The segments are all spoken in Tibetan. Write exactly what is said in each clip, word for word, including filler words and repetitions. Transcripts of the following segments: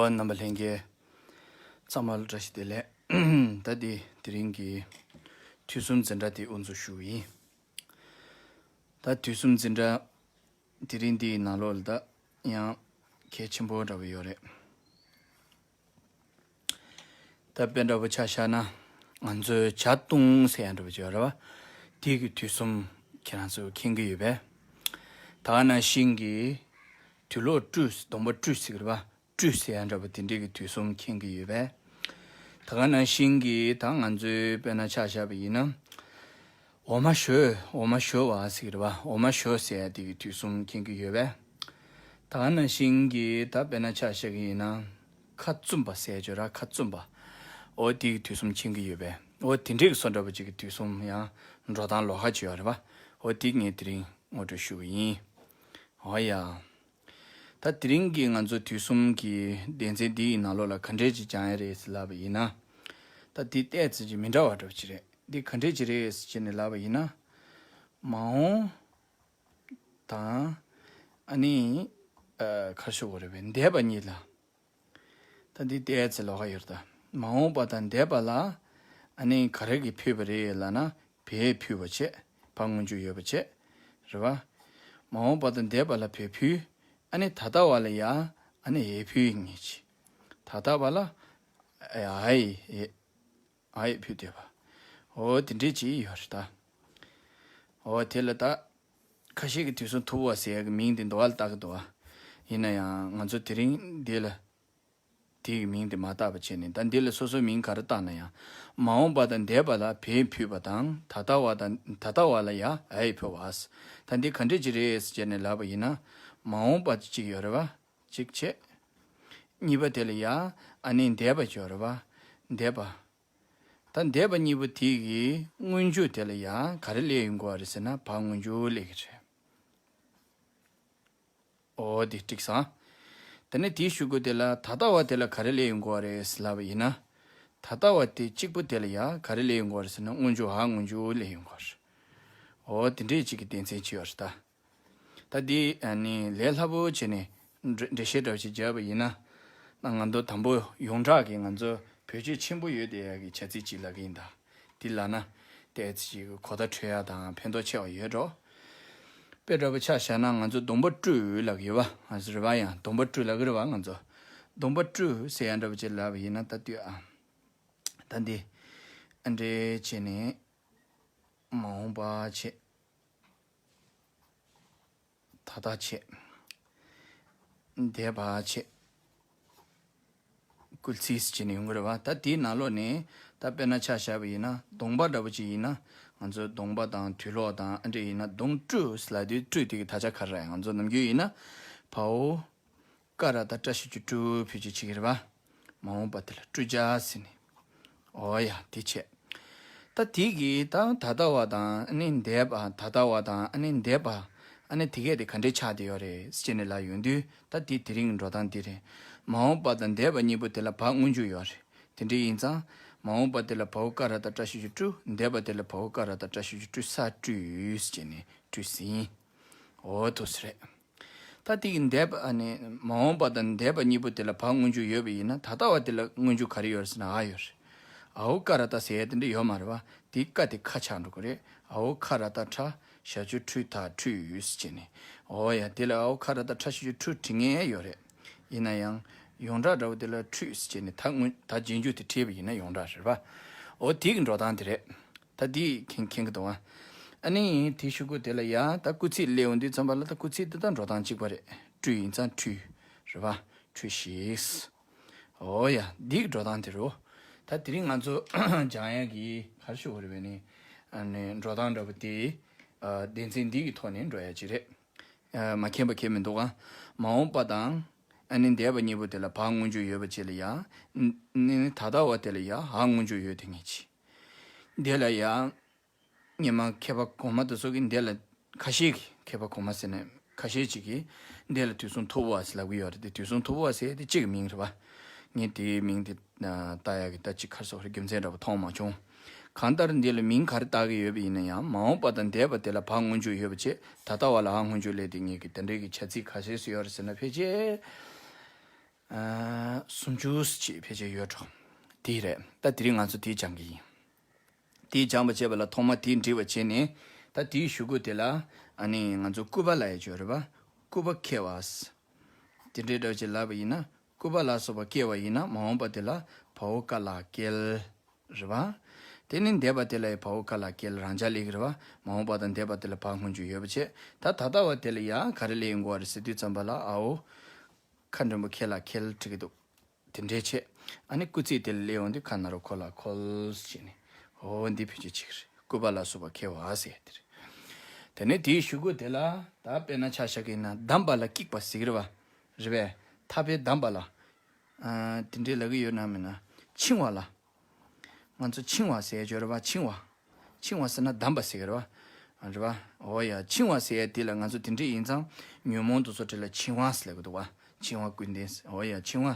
རྣམ་པ་ལྷན་རྒྱས་ཚང་མ་ལ་བཀྲ་ཤིས་བདེ་ལེགས། ད་འདི་དེ་རིང་གི་དུས་གསུམ་འཛིན་གྲྭ་དེ་དབུ་འཛུགས་ཞུ་གི་ཡིན། ད་དུས་གསུམ་འཛིན་གྲྭ་དེ་རིང་འདིའི་ནང་ལོགས་ལ་ད་ཡང་གལ་ཆེན་པོ་འདྲ་བོ་ཡོད་རེད། ད་དཔེ་འདྲ་བོ་ཆ་བཞག་ན། ང་ཚོའི་ཇ་བཏུང་ཟེར་ཡ་འདྲ་བོ་ཅིག་ཡོད་རེད་བ། དེ་གི་དུས་གསུམ་ཁྱེད་རང་ཚོས་མཁྱེན་གྱི་ཡོད་པས། ད་ག་ནང་བཞིན་གྱི་དུག་ལོག་བཀྲུས། སྡོང་པོ་བཀྲུས་ཟེར་གྱི་རེད་བ། བཀྲུས་ཟེར་ཡ་འདྲ་བོ་དེ་འདྲས་ཀྱི་དུས་གསུམ་མཁྱེན་གྱི་ཡོད་པས། ད་ག་ནང་བཞིན་གྱི་ད་ང་ཚོའི་དཔེར་ན་ཆ་བཞག་པ་ཡིན་ན། འོ་མ་བཞོ། འོ་མ་བཞོ་བ་ཟེར་གྱི་རེད་བ། འོ་མ་བཞོ་ཟེར་ཡ་དེ་གི་དུས་གསུམ་མཁྱེན་གྱི་ཡོད་པས། ད་ག་ནང་བཞིན་གྱི་ད་དཔེར་ན་ཆ་བཞག་གི་ཡིན་ན། ཁ་བཙུམ་པ་ཟེར་ཡ་ཅིག་ཡོད་ར། ཁ་བཙུམ་པ། འོ་དེ་གི་དུས་གསུམ་མཁྱེན་གྱི་ཡོད་པས། འོ་དེ་འདྲས་ཀྱི་བཟོ་འདྲ་བོ་ཅིག་གི་དུས་གསུམ་ཡང་འགྲོ་སྟངས་ལོགས་ཀ་ཅིག་ཡོད་རེད་བ། འོ་དེ་ངས་དེ་རིང་ངོ་སྤྲོད་ཞུ་གི་ཡིན། འོ་ཡ། ད་དེ་རིང་གི་ང་ཚོ་དུས་གསུམ་གྱི་སྡེ་ཚན་འདིའི་ནང་ལོགས་ལ་ག་འདྲས་ཅིག་སྦྱང་ཡ་རེད་ཟེར་ལབ་པ་ཡིན་ན། ད་འདི་ཏོག་ཙམ་ཅིག་མི་འདྲ་བ་འདྲ་བོ་ཅིག་རེད། འདི་ག་འདྲས་ཅིག་རེད་ཟེར་བྱས་ནས་ལབ་པ་ཡིན་ན། མ་འོངས་དང་། ཨ་ནི། ཨ། ག་རེ་ཞུ་དགོས་རེད་པས། འདས་པ་གཉིས་ལ། ད་འདི་ཏོག་ཙམ་ལོགས་ཀ་ཡོད་རེད་ད། མ་འོངས་པ་དང་འདས་པ་ལ། ཨ་ནི་ག་རེ་གིས་ཕུལ་བ་རེད་ལབ་ན། བས་ཕུལ་བ་བྱས། བ་སྔོན་འཇུག་ཡོད་པ་བྱས། རེད་བ། མ་འོངས་པ་དང་འདས་པ་ལ་བས་ཕུལ། ཨ་ནི་ད་ལྟ་བ་ལ་ཡ། ཨ་ནི་འས་ཕུལ་ངེས་ཀྱི། ད་ལྟ་བ་ལ། ཨ་ཡི། ཨ་ཡི་ཕུལ་བསྡད་པ། འོ་དེ་འདྲས་ཅིག་ཡོད་རེད་ད། འོ་དེ་ལ་ད། ཁ་ཤས་ཀྱིས་དུས་གསུམ་ཐུབ་པ་ཟེར་ཡག་གི་མིང་དེ་འདུག་བ་ལ་བཏགས་ཀྱི་འདུག་བ། ཡིན་ན་ཡང་ང་ཚོ་དེ་རིང་འདི་ལ། དེ་གི་མིང་དེ་མ་བཏགས་པ་བྱས་ནས། ད་འདི་ལ་སོ་སོའི་མིང་ག་རེ་བཏགས་ན་ཡང་། མ་འོངས་པ་དང་འདས་པ་ལ་བས་ཕུལ་བ་དང་། ད་ལྟ་བ་དང་། ད་ལྟ་བ་ལ་ཡ་འས་ཕུལ་བ། ད་འདི་ག་འདྲས་ཅིག་རེད་ཟེར་བྱས་ནས་ལབ་པ་ཡིན་ན། མ་འོངས་པ་གཅིག་ཡོད་རེད་བ། གཅིག་བྱས། གཉིས་པ་དེ་ལ་ཡ། ཨ་ནི་འདས་པ་ཅིག་ཡོད་རེད་བ། འདས་པ། ད་འདས་པ་གཉིས་པོ་དེ་གི་སྔོན་འཇུག་དེ་ལ་ཡང་ག་རེ་སླེབས་ཡོང་གི་ཡོད་རེད་ཟེར་ན། བ་སྔོན་འཇུག་སླེབས་ཀྱི་རེད། འོ་དེ་འགྲིག་སོང་། དེ་ནས་དེའི་གཞུག་གུ་དེ་ལ་ད་ལྟ་བ་དེ་ལ་ག་རེ་སླེབས་ཡོང་གི་ཡོད་རེད་ཟེར་ལབ་པ་ཡིན་ན། ད་ལྟ་བ་དེ་གཅིག་པོ་དེ་ལ་ཡང་ག་རེ་སླེབས་ཡོང་གི་ཡོད་རེད་ཟེར་ན། སྔོན་འཇུག་བ་སྔོན་འཇུག་སླེབས་ཡོང་གི་ཡོད་རེད། འོ་དེ་འདྲས་ཅིག་གི་སྡེ་ཚན་ཅིག་ཡོད་རེད་ད། ད་འདི་ཨ་ནི་ལས་སླ་པོ་བྱས་ནས་འགྲེལ་འགྲེལ་བཤད་འདྲ་བོ་ཞིག་བརྒྱབ་པ་ཡིན་ན། ད་ང་ཚོ་དང་པོ་ཡོངས་གྲགས་ཀྱི་ང་ཚོ་བེད་སྤྱོད་ཆེན་པོ་ཡོད་བསྡད་ཡག་གི་བྱ་ཚིག་ཅིག་ལབ་ཀྱི་ཡིན་ད། འདི་ལབ་ན་ཏོག་ཙམ་ཅིག་གོ་བརྡ་འཕྲོད་ཡག་དང་ཕན་ཐོགས་ཆེ་བ་ཡོད་འགྲོ། དཔེ་འདྲ་བོ་ཆ་བཞག་ན། ང་ཚོ་སྡོང་པོ་བཀྲུས་ལབ་ཀྱི་ཡོད་པ། ང་ཚོ་རེད་པ། ཡང་སྡོང་པོ་བཀྲུས་ལབ་ཀྱི་རེད་པ། ང་ཚོ་སྡོང་པོ་བཀྲུས་ཟེར་ཡག་འདྲ་བོ་ཅིག་ལབ་པ་ཡིན་ན། ད་ལྟོས་ཨ། ད་འདི་ཨ་འདྲས་བྱས་ནས། མ་འོངས་པ་བྱས། ད་ལྟ་བྱས། འདས་པ་བྱས། སྐུལ་ཚིག་བྱས་ནས་ཡོང་གི་རེད་པ། ད་དེའི་ནང་ལོགས་ནས་ད་དཔེར་ན་ཆ་བཞག་པ་ཡིན་ན། གདོང་པ་འདྲ་པོ་ཅིག་ཡིན་ན། ང་ཚོ་གདོང་པ་དང་དུག་ལོག་དང་ཨ་འདྲས་ཡིན་ན། གདོང་བཀྲུས་ལབ་དུས་བཀྲུས་དེ་གི་དག་ཆ་ག་རེ་རེད། ང་ཚོ་ནམ་རྒྱུན་ཡིན་ན་བའོ། ཀ་ར་བཏགས་སྐྲ་ཞབས་ཀྱུ་ཀྲུ་བེད་སྤྱོད་བྱེད་ཀྱི་རེད་པ། མ་འོངས་པ་དེ་ལ་བཀྲུ་བྱ་ཟེར་ནས། འོ་ཡ། དེ་བྱས། ད་དེ་གི་ད་ད་ལྟ་བ་དང་ཨ་ནི་འདས་པ། ད་ལྟ་བ་དང་ཨ་ནི་འདས་པ། ཨ་ནི་དེ་གས་དེ་ག་འདྲས་ཆགས་བསྡད་ཡོད་རེད་ཟེར་ནས་ལབ་ཡོང་དུས། ད་དེ་དེ་རིང་གི་འགྲོ་སྟངས་འདི་རེད། མ་འོངས་པ་དང་འདས་པ་གཉིས་པོ་དེ་ལ་བ་སྔོན་འཇུག་ཡོད་རེད། དེ་འདྲས་ཡིན་ཙང་། མ་འོངས་པ་དེ་ལ་བའོ་ཀ་ར་བཏགས་སྐྲ་ཞབས་ཀྱུ་ཀྲུ། འདས་པ་དེ་ལ་བའོ་ཀ་ར་བཏགས་སྐྲ་ཞབས་ཀྱུ་ཀྲུ་ས་བཀྲུས་ཟེར་ནས་བཀྲུས་ཟིན། འོ་དེ་འདྲས་རེད། ད་དེ་གི་འདས་པ། ཨ་ནི་མ་འོངས་པ་དང་འདས་པ་གཉིས་པོ་དེ་ལ་བ་སྔོན་འཇུག་ཡོད་པ་ཡིན་ན། ད་ལྟ་བ་དེ་ལ་སྔོན་འཇུག་ག་རེ་ཡོད་རེད་ཟེར་ན། འ་ཡོད་རེད། འའོ་ཀ་ར་བཏགས་ཟེར་ཡ་དེ་འདྲ་ཡོད་མ་རེད་པ། དེ་ཀ་དེ་ཁ་ཆགས་འགྲོ་གི་རེད། འའོ་ཁ་ར་བཏགས་ཁྲ་ཞབས་ཀྱུ་ཁྲུ་ད་བཀྲུས་ཟེར་ནས། འོ་ཡ། དེ་ལ་འའོ་ཁ་ར་བཏགས་ཁྲ་ཞབས་ཀྱུ་ཁྲུ་བྲི་མཁན་ཡོད་རེད། ཡིན་ན་ཡང་ཡོངས་གྲགས་འདྲ་པོ་དེ་ལ་བཀྲུས་ཟེར་ནས། ད་སྔོན། ད་རྗེས་འཇུག་དེ་བྲིས་པ་ཡིན་ན་ཡོངས་གྲགས་རེད་པ། འོ་དེ་གི་འགྲོ་སྟངས་དེ་རེད། ད་འདི་མཁྱེན་མཁྱེན་གྱི་འདུག་ཨ། ཨ་ནི་དེའི་གཞུག་གུ་དེ་ལ་ཡ། ད་སྐུལ་ཚིག་སླེབས་ཡོང་དུས་ཙམ་པ་ལ། ད་སྐུལ་ཚིག་འདི་དང་འགྲོ་སྟངས་གཅིག་པ་རེད། བཀྲུས་ཡིན་ཙང་བཀྲུས། རེད་པ། བཀྲུས་ཤིག། འོ་ཡ། འདི་གི་འགྲོ་སྟངས་དེ་རེད། ད་དེ་རིང་ང་ཚོ་སྦྱང་ཡ་གི་ག་རེ་ཞུ་དགོས་རེད་པས་ནི། ཨ་ནི་འགྲོ་སྟངས་འདྲ་པོ་དེ། ཨ། སྡེ་ཚན་འདི་གི་ཐོག་ནས་འགྲོ་ཡ་ཅིག་རེད། ཨ། མ་མཁྱེན་པ་གང་ཡང་མི་འདུག་ག། མ་འོངས་པ་དང་ཨ་ནི་འདས་པ་གཉིས་པོ་དེ་ལ་བ་སྔོན་འཇུག་ཡོད་པ་བཅས་ལ་ཡ། ཨ་ནི་ད་ལྟ་བ་དེ་ལ་ཡ་འ་སྔོན་འཇུག་ཡོད་དེ་ངེས་ཀྱི། འདི་ལ་ཡ། སྔོན་མ་མཁས་པ་གོང་མ་དེ་ཚོ་གིས་འདི་ལ། ཁ་ཤས་ཀྱིས། མཁས་པ་གོང་མ་ཟེར་ནས་ཁ་ཤས་ཅིག་གིས་འདི་ལ་དུས་གསུམ་ཐུབ་པ་ཟེར་ལབ་ཀྱི་ཡོད་རེད་དེ། དུས་གསུམ་ཐུབ་པ་ཟེར་དེ་གཅིག་གི་མིང་རེད་པ། ངས་དེའི་མིང་དེ་བཏགས་ཡག་གི་ད་ཅིག་ག་རེ་ཟེར་དགོས་རེད། རྒྱུ་མཚན་འདྲ་པོ་མཐོང་མ་བྱུང་། གང་ལྟར་འདི་ལ་མིང་ག་རེ་བཏགས་ཀྱི་ཡོད་པ་ཡིན་ན་ཡང་། མ་འོངས་པ་དང་འདས་པ་དེ་ལ་བ་སྔོན་འཇུག་ཡོད་པ་བྱས། ད་ལྟ་བ་ལ་འ་སྔོན་འཇུག་སླེབས་དེ་ངེས་ཀྱི། དེ་འདྲའི་གི་བྱ་ཚིག་ག་རེ་ཟེར་ཡོད་རེད་ཟེར་ན། ཕལ་ཆེར་ ཨ། སུམ་ཅུ་ཅིག་ཕལ་ཆེར་ཡོད་འགྲོ། དེ་རེད། ད་དེ་རིང་ང་ཚོ་དེ་སྦྱང་གི་ཡིན། དེ་སྦྱངས་པ་བྱས་པ་ལ་ཐོག་མ་དེ་འབྲི་བ་བྱས་ནས། ད་དེའི་གཞུག་གུ་དེ་ལ་ཨ་ནི་ང་ཚོ་སྐུད་པ་ལབ་ཡ་ཅིག་ཡོད་རེད་པ། སྐུད་པ་འཁེལ་བ། དེ་འདྲའི་འདྲ་བ་ཅིག་ལབ་པ་ཡིན་ན། སྐུད་པ་ལ་སོགས་པ་འཁེལ་བ་ཡིན་ན། མ་འོངས་པ་དེ་ལ་བའོ་ཀ་ལ་བཀལ། རེད་པ། དེ་ནི་འདས་པ་དེ་ལ་ཡང་བའོ་ཀ་ལ་བཀལ། རང་འཇགས་སླེབས་ཀྱི་རེད་པ། མ་འོངས་པ་དང་འདས་པ་དེ་ལ་བ་སྔོན་འཇུག་ཡོད་པ་བྱས། ད་ད་ལྟ་བ་དེ་ལ་ཡང་ག་རེ་སླེབས་ཡོང་གི་ཡོད་རེད་ཟེར་དུས་ཙམ་པ་ལ། འའོ་ཁ་འགྲེང་བུ་ཁེ་ལ་འཁེལ་བྲིས་ཀྱི་འདུག་དེ་འདྲའི་བྱས། ཨ་ནི་སྐུལ་ཚིག་དེ་ལ་སླེབས་ཡོང་དུས་ཁ་ན་རོ་ཁོ་ལ་འཁོལ་བྱས་ནས། འོ་འདི་བེད་སྤྱོད་བྱེད་ཀྱི་རེད། སྐུད་པ་ལ་སོགས་པ་འཁེལ་བ་ཟེར་དེ་རེད། དེ་ནས་དེའི་གཞུག་གུ་དེ་ལ་ད་དཔེར་ན་ཆ་བཞག་གི་ཡིན་ན། བསྡམས་པ་ལ་སྐྱིགས་པ་ཟེར་གྱི་རེད་པ། རེད་པས། ཐག་པས་བསྡམས་པ་ལ། ཨ། དེ་འདྲའི་ལབ་ཀྱི་ཡོད་ན་མེད་ན། འཆིང་བ་ལ། ང་ཚོ་འཆིང་བ་ཟེར་ཡ་ཅིག་ཡོད་རེད་པ། འཆིང་བ། འཆིང་བ་ཟེར་ན་བསྡམས་པ་ཟེར་གྱི་རེད་པ། རེད་པ། འོ་ཡ། འཆིང་བ་ཟེར་ཡ་དེ་ལ་ང་ཚོ་དེ་འདྲ་ཡིན་ཙང་། ཉོན་མོངས་དེ་ཚོ་དེ་ལ་འཆིང་བ་ཟེར་ལབ་ཀྱི་འདུག་པ། འཆིང་བ་ཀུན་ལྡན་ཟེར། འོ་ཡ། འཆིང་བ།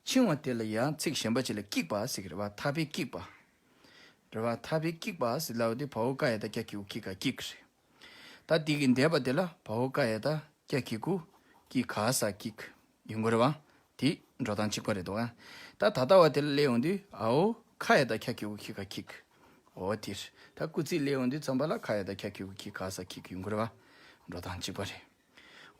འཆིང་བ་དེ་ལ་ཡང་ཚིག་གཞན་པ་ཅིག་ལ་སྐྱིགས་པ་ཟེར་གྱི་རེད་པ། ཐག་པས་སྐྱིགས་པ། རེད་པ། ཐག་པས་སྐྱིགས་པ་ཟེར་ལབ་པ་དེ་བའོ་ཀ་ཡ་བཏགས་ཀྱ་གི་གུ་སྐྱི་ཀ་སྐྱིགས་རེད། ད་དེ་གི་འདས་པ་དེ་ལ་བའོ་ཀ་ཡ་བཏགས་ཀྱ་གི་གུ་སྐྱི་ག་ས་སྐྱིགས། ཡོང་གི་རེད་པ། དེ་འགྲོ་སྟངས་གཅིག་པ་རེད་འདུག་ཨ། ད་ད་ལྟ་བ་དེ་ལ་སླེབས་ཡོང་དུས། འའོ་ཁ་ཡ་བཏགས་ཁྱ་གི་གུ་ཁྱི་ཁ་ཁྱིག་འོ་དེ་རེད། ད་སྐུལ་ཚིག་སླེབས་ཡོང་དུས་ཙམ་པ་ལ་ཁ་ཡ་བཏགས་ཁྱ་གི་གུ་ཁྱི་ག་ས་ཁྱིག་ཡོང་གི་རེད་པ། འགྲོ་སྟངས་གཅིག་པ་རེད།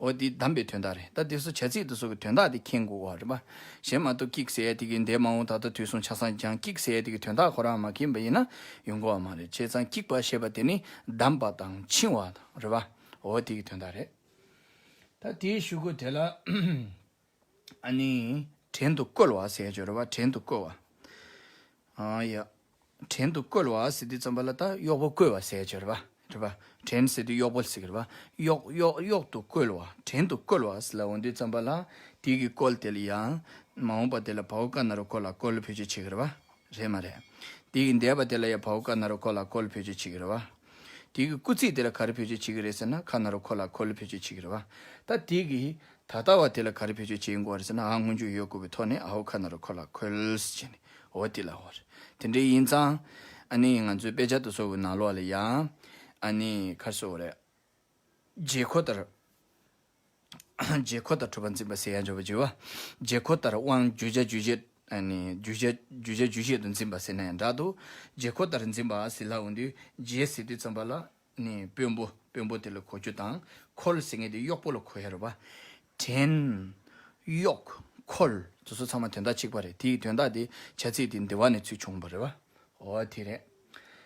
འོ་དེ་བསྡམས་པའི་དོན་དག་རེད། ད་དེ་ཚོ་བྱ་ཚིག་དེ་ཚོ་གི་དོན་དག་དེ་མཁྱེན་དགོས་པ་རེད་པ། གཞན་མ་གཏོགས་སྐྱིགས་ཟེར་ཡ་དེ་གི་འདས་མ་འོངས་ད་ལྟ་དུས་གསུམ་ཆ་ཚང་ཀྱང་། སྐྱིགས་ཟེར་ཡ་དེ་གི་དོན་དག་ཁོ་རང་མ་མཁྱེན་པ་ཡིན་ན་ཡོང་གི་ཡོད་མ་རེད། བྱས་ཙང་སྐྱིགས་པ་ཞེས་པ་དེ་ནི་བསྡམས་པ་དང་འཆིང་བ་དང་། རེད་པ། འོ་དེ་གི་དོན་དག་རེད། ད་དེའི་གཞུག་གུ་དེ་ལ། ཨ་ནི་བྲན་དུ་བཀོལ་བ་ཟེར་ཡ་ཅིག་ཡོད་རེད་པ། བྲན་དུ་བཀོལ་བ། ཨ་ཡ། བྲན་དུ་བཀོལ་བ་ཟེར་དུས་ཙམ་པ་ལ་ད་གཡོག་པོ་བཀོལ་བ་ཟེར་ཡ་ཅིག་ཡོད་རེད་པ། རེད་པ། བྲན་ཟེར་དུས་གཡོག་པོ་ཟེར་གྱི་རེད་པ། གཡོག་གཡོག་གཡོག་ཏུ་བཀོལ་བ། བྲན་དུ་བཀོལ་བ་ཟེར་ལབ་ཡོང་དུས་ཙམ་པ་ལ། དེ་གི་བཀོལ་དེ་ལ་ཡང་། མ་འོངས་པ་དེ་ལ་བའོ་ཀ་ན་རོ་ཁོ་ལ་བཀོལ་བེད་སྤྱོད་བྱེད་ཀྱི་རེད་པ། རེད་མ་རེད། དེ་གི་འདས་པ་དེ་ལ་ཡང་བའོ་ཀ་ན་རོ་ཁོ་ལ་བཀོལ་བེད་སྤྱོད་བྱེད་ཀྱི་རེད་པ། དེ་གི་སྐུལ་ཚིག་དེ་ལ་ག་རེ་བེད་སྤྱོད་བྱེད་ཀྱི་རེད་ཟེར་ན། ཁ་ན་རོ་ཁོ་ལ་འཁོལ་བེད་སྤྱོད་བྱེད་ཀྱི་རེད་པ། ད་དེ་གི་ད་ལྟ་བ་དེ་ལ་ག་རེ་བེད་སྤྱོད་བྱེད་དགོས་རེད་ཟེར་ན། འ་སྔོན་འཇུག་ཡོད་དགོས་པའི་ཐོག་ནས་འའོ་ཁ་ན་རོ་ཁོ་ལ་འཁོལ་ཟེར་བྱས་ནས། འོ་དེ་ལ་འོ་རེད། དེ་འདྲ་ཡིན་ཙང་། ཨ་ནི་ང་ཚོའི་དཔེ་ཆ་དེ་ཚོ་གི་ནང་ལོགས་ལ་ཡང་། ཨ་ནི་ག་རེ་ཟེར་དགོས་རེད། རྗེས་འཁོར་ལྟར། རྗེས་འཁོར་དང་གྲུབ་པ་འཛིན་པ་ཟེར་ཡ་འཇོག་པ་བྱེད་པ། རྗེས་འཁོར་ལྟར་དབང་བརྗོད་བྱ་རྗོད་བྱེད། ཨ་ནི་བརྗོད་བྱ་རྗོད་བྱ་རྗོད་བྱེད་དུ་འཛིན་པ་ཟེར་ན་ཡང་འདྲ་འདུག་རྗེས་འཁོར་ལྟར་འཛིན་པ་ཟེར་ལབ་ཡོང་དུས། རྗེས་ཟེར་དུས་ཙམ་པ་ལ་ནི་དཔོན་པོ། དཔོན་པོ་དེ་ལ་གོ་རྒྱུ་དང་། འཁོར་ཟེར་མཁན་དེ་གཡོག་པོ་ལ་གོ་ཡ་རེད་པ། བྲན། གཡོག་འཁོར་དེ་ཚོ་ཚང་མ་དོན་དག་གཅིག་པ་རེད། དེའི་དོན་དག་དེ་བྱ་ཚིག་དེ་འདི་བ་ནས་ཚུར་བྱུང་བ་རེད་པ། འོ་དེ་རེད།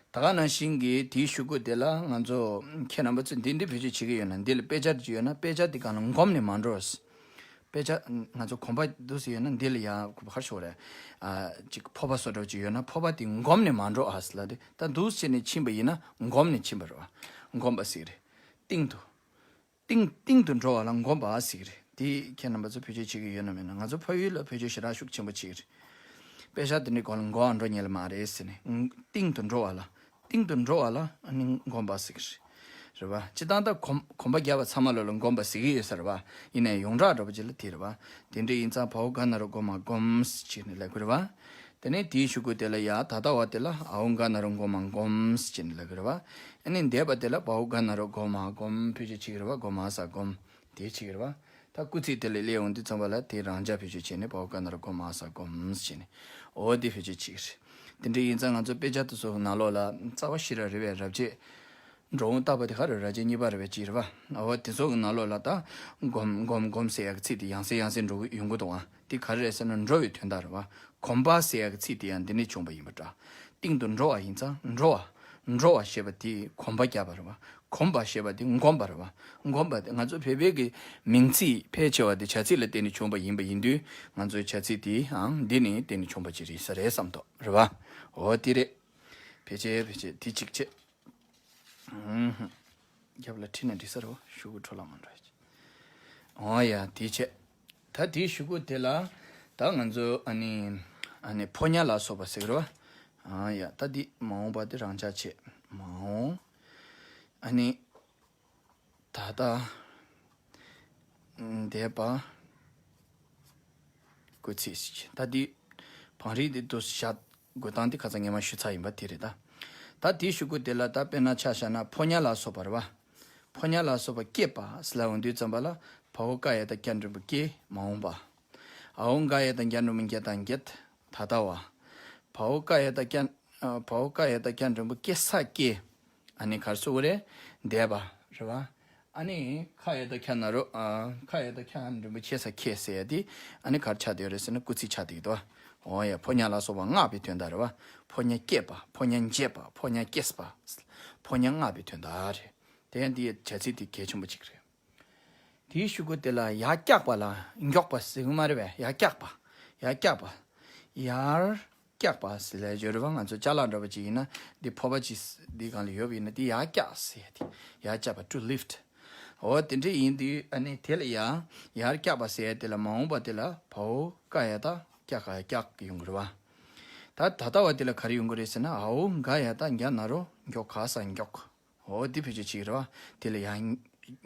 ད་ག་ནང་བཞིན་གྱི་དེའི་གཞུག་གུ་དེ་ལ་ང་ཚོ་ཁྱེད་རྣམ་པ་ཚོས་འདི་འདྲ་བེད་སྤྱོད་བྱེད་ཀྱི་ཡོད་ན། འདི་ལ་དཔེ་ཆ་ཅིག་ཡོད་ན་དཔེ་ཆ་དེ་སྒང་ལ་འགོམ་ནས་མ་འགྲོ། དཔེ་ཆ་ང་ཚོ་གོམ་པ་འདུག་སེ་ཡོད་ན་འདི་ལ་ཡ་ག་རེ་ཟེར་དགོས་རེད། ཨ། ཅིག་ཕོར་པ་བཟོ་འདྲ་ཅིག་ཡོད་ན་ཕོར་པ་དེ་འགོམ་ནས་མ་འགྲོ་ཨ་ཟེར་ལབ་དུས། ད་འདུག་སེ་བྱས་ནས་ཕྱིན་པ་ཡིན་ན་འགོམ་ནས་ཕྱིན་པ་རེད་པ། འགོམ་པ་ཟེར་གྱི་རེད། སྟེང་དུ། སྟེང་སྟེང་དུ་འགྲོ་བ་ལ་འགོམ་པ་ཟེར་གྱི་རེད། དེ་ཁྱེད་རྣམ་པ་ཚོ་བེད་སྤྱོད་བྱེད་ཀྱི་ཡོད་ན་མེད་ན། ང་ཚོ་ཕ་ཡུལ་ལ་བེད་སྤྱོད་ཞེ་དྲག་ཤུགས་ཆེན་པོ་བྱེད་ཀྱི་རེད། དཔེ་ཆ་དེ་འདྲའི་སྒང་ལ་འགོམ་འགྲོ་ཉེན་མ་རེད་ཟེར་ནས། སྟེང་དུ་འགྲོ་བ་ལ། སྟེང་དུ་འགྲོ་བ་ལ་ཨ་ནི་འགོམ་པ་ཟེར་གྱི་རེད། རེད་པ། སྤྱིར་བཏང་ད་གོམ་གོམ་པ་རྒྱབ་པ་ཚང་མ་ལོ་ལ་འགོམ་པ་ཟེར་གྱི་ཡོད་ས་རེད་པ། ཡིན་ནའི་ཡོངས་གྲགས་འདྲ་པོ་ཅིག་ལ་དེ་རེད་པ། དེ་འདྲ་ཡིན་ཙང་བའོ་ག་ན་རོ་འགོ་མ་འགོམ་ཟེར་ནས་ལབ་དགོས་རེད་པ། དེ་ནས་དེའི་གཞུག་གུ་དེ་ལ་ཡ་ད་ལྟ་བ་དེ་ལ་འའོ་ག་ན་རོ་འགོ་མ་འགོམ་ཟེར་ནས་ལབ་དགོས་རེད་པ། ཨ་ནི་འདས་པ་དེ་ལ་བའོ་ག་ན་རོ་འགོ་མ་འགོམ་བེད་སྤྱོད་བྱེད་ཀྱི་རེད་པ། འགོ་མ་ས་འགོམ། དེ་བྱེད་ཀྱི་རེད་པ། ད་སྐུལ་ཚིག་དེ་ལ་སླེབས་ཡོང་དུས་ཙམ་པ་ལ་དེ་རང་འཇགས་བེད་སྤྱོད་བྱས་ནས་བའོ་ག་ན་རོ་འགོ་མ་ས་འགོམ་ཟེར་ནས། འོ་དེ་བེད་སྤྱོད་བྱེད་ཀྱི་རེད། དེ་འདྲ་ཡིན་ཙང་ང་ཚོ་དཔེ་ཆ་དེ་ཚོ་གི་ནང་ལོགས་ལ་རྩ་བ་ཤེས་རབ་རེད་པས། རབ་བྱེད། འགྲོ་འོང་བརྟག་པ་དེ་ག་རེ་རེད། རབ་བྱེད་གཉིས་པ་རེད་པས། ཅིག་རེད་པ། འོ་དེ་ཚོ་གི་ནང་ལོགས་ལ་ད་འགོམ་འགོམ་འགོམ་ཟེར་ཡག་གི་ཚིག་དེ་ཡང་སེ་ཡང་སེ་འགྲོ་གི་ཡོང་གི་འདུག་ཨ། དེ་ག་རེ་རེད་ཟེར་ན་འགྲོ་བའི་དོན་དག་རེད་པ། གོམ་པ་ཟེར་ཡག་གི་ཚིག་དེ་ཡང་འདི་ནས་བྱུང་བ་ཡིན་པ་འདྲ། སྟེང་དུ་འགྲོ་བ་ཡིན་ཙང་འགྲོ་བ། འགྲོ་བ་ཞེས་པ་དེ་གོམ་པ་བརྒྱབ་པ་རེད་པ། གོམ་པ་ཞེས་པ་དེ་འགོམ་པ་རེད་པ། འགོམ་པ་དེ་ང་ཚོ་བོད་པའི་གི་མིང་ཚིག་ཕལ་ཆེ་བ་དེ་བྱ་ཚིག་ལ་བརྟེན་ནས་བྱུང་བ་ཡིན་པ་ཡིན་དུས། ང་ཚོའི་བྱ་ཚིག་དེའང་འདི་ནས་བརྟེན་ནས་བྱུང་བ་ཅིག་རེད་ས་རེད་བསམ་ཐོག་རེད་པ། འོ་དེ་རེད། ཕལ་ཆེར་ཕལ་ཆེར་དེ་གཅིག་བྱས། ཨུམ། རྒྱབ་ལ་ཁྲིད་ན་འགྲིག་ས་རེད་པ། གཞུག་གུ་འཕྲོ་བརླག་མ་འགྲོ་ཡ་ཅིག་འོ་ཡ་དེ་བྱས། ད་དེའི་གཞུག་གུ་དེ་ལ་ད་ང་ཚོ་ཨ་ནི་ཨ་ནི་ཕོ་ཉ་ལ་སོགས་པ་ཟེར་གྱི་རེད་པ། ཨ་ཡ། ད་འདི་མ་འོངས་པ་དེ་རང་འཇགས་བྱས། མ་འོངས། ཨ་ནི་ད་ལྟ། འདས་པ། སྐུལ་ཚིག་ཟེར་གྱི། ད་འདི་བང་རིམ་འདི་འདུག་སེ་བཞག་དགོས་སྟངས་འདི་ཁ་སང་ངས་མར་ཞུས་ཚར་ཡིན་པ་དེ་རེད་ད། ད་དེའི་གཞུག་གུ་དེ་ལ་ད་དཔེར་ན་ཆ་བཞག་ན་ཕོ་ཉ་ལ་སོགས་པ་རེད་པ། ཕོ་ཉ་ལ་སོགས་པ་སྐྱེས་པ་ཟེར་ལབ་ཡོང་དུས་ཙམ་པ་ལ་བའོ་ཀ་ཡ་བཏགས་ཀྱ་འགྲེང་བུ་ཀྱེ་མ་འོངས་པ། འའོ་འགའ་ཡ་བཏགས་འགྱ་འགྲེང་བུ་འགྱེ་དང་འགྱེད། ད་ལྟ་བ། བའོ་ཀ་ཡ་བཏགས་ཀྱ། ཨ། བའོ་ཀ་ཡ་བཏགས་ཀྱ་འགྲེང་བུ་ཀེ་ས་ཀྱེ། ཨ་ནི་ག་རེ་ཟེར་དགོས་རེད། འདས་པ་རེད་བ། ཨ་ནི་ཁ་ཡ་བཏགས་ཁྱ་ན་རོ། ཨ། ཁ་ཡ་བཏགས་ཁྱ་འགྲེང་བུ་ཁྱེ་ས་ཁྱེ་ཟེར་ཡ་དེ། ཨ་ནི་ག་རེ་ཆགས་བསྡད་ཡོད་རེད་ཟེར་ན་སྐུལ་ཚིག་ཆགས་བསྡད་ཀྱི་འདུག་བ། འོ་ཡ། ཕོ་ཉ་ལ་སོགས་པ་བསྔགས་པའི་དོན་དག་རེད་བ། ཕོ་ཉ་བསྐྱེད་པ། ཕོ་ཉ་འགྱེད་པ། ཕོ་ཉ་སྐྱེས་པ། ཕོ་ཉ་བསྔགས་པའི་དོན་དག་རེད། དེ་ཡང་འདི་ཡི་བྱ་ཚིག་དེ་གལ་ཆེན་པོ་གཅིག་རེད། དེའི་གཞུག་གུ་དེ་ལ་ཡར་བཀྱགས་པ་ལ་མགྱོགས་པ་ཟེར་གི་མ་རེད་པས། ཡར་བཀྱགས་པ། ཡར་བཀྱགས་པ། ཡར་བཀྱགས་པ་ཟེར་ལབ་ཡ་ཅིག་ཡོད་རེད་བ། ང་ཚོ་ཅ་ལག་འདྲ་པོ་ཅིག་ཡིན་ན་འདི་ཕོར་པ་ཅིག་འདི་སྒང་ལ་ཡོད་པ་ཡིན་ན་འདི་ཡར་བཀྱགས་ཟེར་ཡ་དེ། ཡར་བཀྱགས་པ། to lift. འོ་དེ་འདྲ་ཡིན་དུས་ཨ་ནི་དེ་ལ་ཡ་ཡར་བཀྱགས་པ་ཟེར་ཡ་དེ་ལ་མ་འོངས་པ་དེ་ལ་བའོ་ཀ་ཡ་བཏགས་ཀྱ་ག་ཡ་བཀྱགས་ཡོང་གི་རེད་བ། ད་ད་ལྟ་བ་དེ་ལ་ག་རེ་ཡོང་གི་རེད་ཟེར་ན་འའོ་འགའ་ཡ་བཏགས་འགྱ་ན་རོ་མགྱོ་ག་ས་མགྱོགས། འོ་འདི་བེད་སྤྱོད་བྱེད་ཀྱི་རེད་བ། དེ་ལ་ཡང་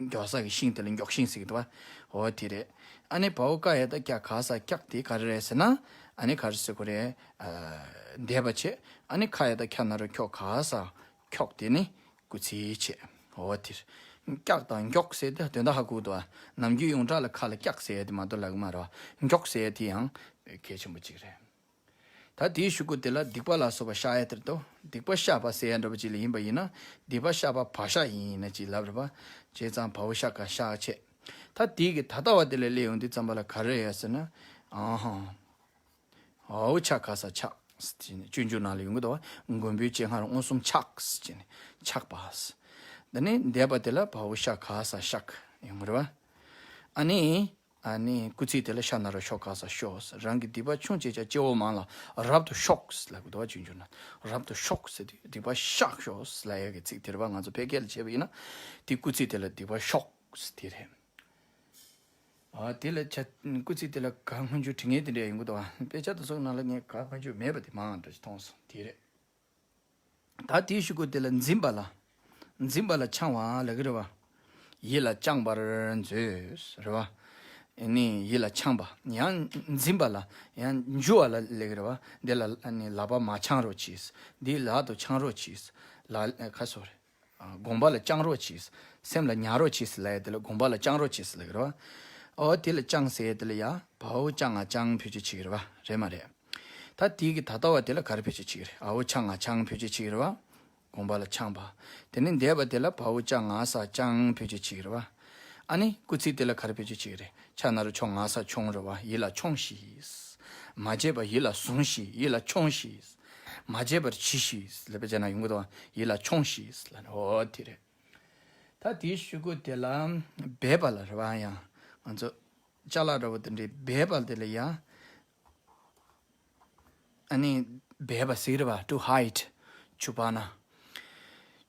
མགྱོགས་ས་གི་ཤིང་དེ་ལ་མགྱོགས་ཤིང་ཟེར་གྱི་འདུག་བ། འོ་དེ་རེད། ཨ་ནི་བའོ་ཀ་ཡ་བཏགས་ཀྱ་ག་ས་ཀྱག་དེ་ག་རེ་རེད་ཟེར་ན། ཨ་ནི་ག་རེ་ཟེར་དགོས་རེད། ཨ། འདས་པ་བྱས། ཨ་ནི་ཁ་ཡ་བཏགས་ཁྱ་ན་རོ་ཁྱོ་ག་ས་ཁྱོག་དེ་ནི་སྐུལ་ཚིག་བྱས། འོ་དེ་རེད། ཀྱག་དང་མགྱོགས་ཟེར་དེ་དོན་དག་ཧ་གོ་གི་འདུག་བ། ནམ་རྒྱུན་ཡོངས་གྲགས་ལ་ཁ་ལ་ཀྱག་ཟེར་ཡ་དེ་མ་གཏོགས་ལབ་གི་མ་རེད་བ། མགྱོགས་ཟེར་ཡ་དེ་ཡང་གལ་ཆེན་པོ་གཅིག་རེད། ད་དེའི་གཞུག་གུ་དེ་ལ་སྡིག་པ་ལ་སོགས་པ་བཤགས་ཡ་དེར་དོ། སྡིག་པ་བཤགས་པ་ཟེར་ཡ་འདྲ་པོ་ཅིག་ལ་ཡིན་པ་ཡིན་ན། སྡིག་པ་བཤགས་པ་བ་བཤགས་ཡིན་ན་ཅིག་ལབ་རེད་པ། བྱས་ཙང་བའོ་ཤ་ག་བཤགས་བྱས། ད་དེའི་གི་ད་ལྟ་བ་དེ་ལ་སླེབས་ཡོང་དུས་ཙམ་པ་ལ་ག་རེ་ཡོད་ཟེར་ན། ཨ་ཧ། འའོ་ཆ་ག་ས་ཆགས། སྤྱོད་འཇུག་ནང་ལ་ཡོང་གི་འདུག་བ། མགོན་པོའི་སྤྱན་སྔར་མངོན་སུམ་ཆགས་ཟེར་ནས་ཆགས་པ། འདི་ནི་འདས་པ་དེ་ལ་བའོ་ཤ་ག་ས་བཤགས་ཡོང་གི་རེད་བ། ཨ་ནི། ཨ་ནི་སྐུལ་ཚིག་དེ་ལ་ཤ་ན་རོ་ཤོ་ག་ས་ཤོག། རང་གི་སྡིག་པ་ཆུང་ཆེ་ཆ་སྐྱེ་བོ་མང་ལ་རབ་ཏུ་ཤོག་ལབ་གི་འདུག་བ། སྤྱོད་འཇུག་ན་རབ་ཏུ་ཤོག་ཟེར་དུས་སྡིག་པ་བཤགས་ཤོག་ལབ་ཡ་གི་ཚིག་དེ་རེད་བ། ང་ཚོ་ཕལ་སྐད་ལ་བྱས་པ་ཡིན་ན་དེ་སྐུལ་ཚིག་དེ་ལ་སྡིག་པ་ཤོག་ཟེར་དེ་རེད། ཨ་དེ་ལ་ཆ་སྐུལ་ཚིག་དེ་ལ་ག་སྔོན་འཇུག་བྲི་མཁན་དེ་འདྲ་ཡོང་གི་འདུག་བ། དཔེ་ཆ་དེ་ཚོ་ནང་ལ་ངས་ག་སྔོན་འཇུག་མེད་པ་དེ་མང་འདྲ་ཞིག་མཐོང་སོང་། དེ་རེད། ད་དེའི་གཞུག་གུ་དེ་ལ་འཛིན་པ་ལ། འཛིན་པ་ལ་འཆང་བ་ལབ་ཀྱི་རེད་བ། ཡིད་ལ་བཅངས་པར་མཛོད། རེད་བ། ཨ་ནི་ཡིད་ལ་འཆང་བ། ཡང་འཛིན་པ་ལ། ཡང་འཇུ་བ་ལ་ལབ་ཀྱི་རེད་བ། འདི་ལ་ཨ་ནི་ལག་པ་མ་འཆང་རོགས་གྱིས། འདི་ལག་ཏུ་འཆང་རོགས་གྱིས། ལ་ཁ་སོ་རེད། དགོངས་པ་ལ་བཅངས་རོགས་གྱིས། སེམས་ལ་ཉར་རོགས་གྱིས་ལབ་ཡ་དེ་ལ་དགོངས་པ་ལ་བཅངས་རོགས་གྱིས་ལབ་ཀྱི་རེད་བ། ཨོ་དེ་ལ་བཅངས་ཟེར་ཡ་དེ་ལ་ཡ་བའོ་ཅ་ང་བཅངས་བེད་སྤྱོད་བྱེད་ཀྱི་རེད་བ། རེད་མ་རེད། ད་དེའི་གི་ད་ལྟ་བ་དེ་ལ་ག་རེ་བེད་སྤྱོད་བྱེད་ཀྱི་རེད། འའོ་ཆ་ང་འཆང་བེད་སྤྱོད་བྱེད་ཀྱི་རེད་བ། དགོངས་པ་ལ་འཆང་བ། དེ་ནས་འདས་པ་དེ་ལ་བའོ་ཅ་ང་ས་བཅངས་བེད་སྤྱོད་བྱེད་ཀྱི་རེད་བ། ཨ་ནི་སྐུལ་ཚིག་དེ་ལ་ག་རེ་བེད་སྤྱོད་བྱེད་ཀྱི་རེད། ཆ་ན་རོ་ཆོ་ང་ས་ཆོང་རེད་བ། ཡིད་ལ་ཆོངས་ཤིག། མ་བརྗེད་པར་ཡིད་ལ་ཟུངས་ཤིག། ཡིད་ལ་ཆོངས་ཤིག། མ་བརྗེད་པར་གྱིས་ཤིག་ལབ་པ་བྱས་ན་ཡོང་གི་འདུག་བ། ཡིད་ལ་ཆོངས་ཤིག་ལབ་ནས། འོ་དེ་རེད། ད་དེའི་གཞུག་གུ་དེ་ལ་སྦས་པ་ལ་རེད་བ། ཡང་ང་ཚོ་ཅ་ལག་འདྲ་བོ་དེ་འདྲའི་སྦས་པ་དེ་ལ་ཡང་། ཨ་ནི་སྦས་པ་ཟེར་གྱི་རེད་བ། to hide. ཆུ་བ་ན།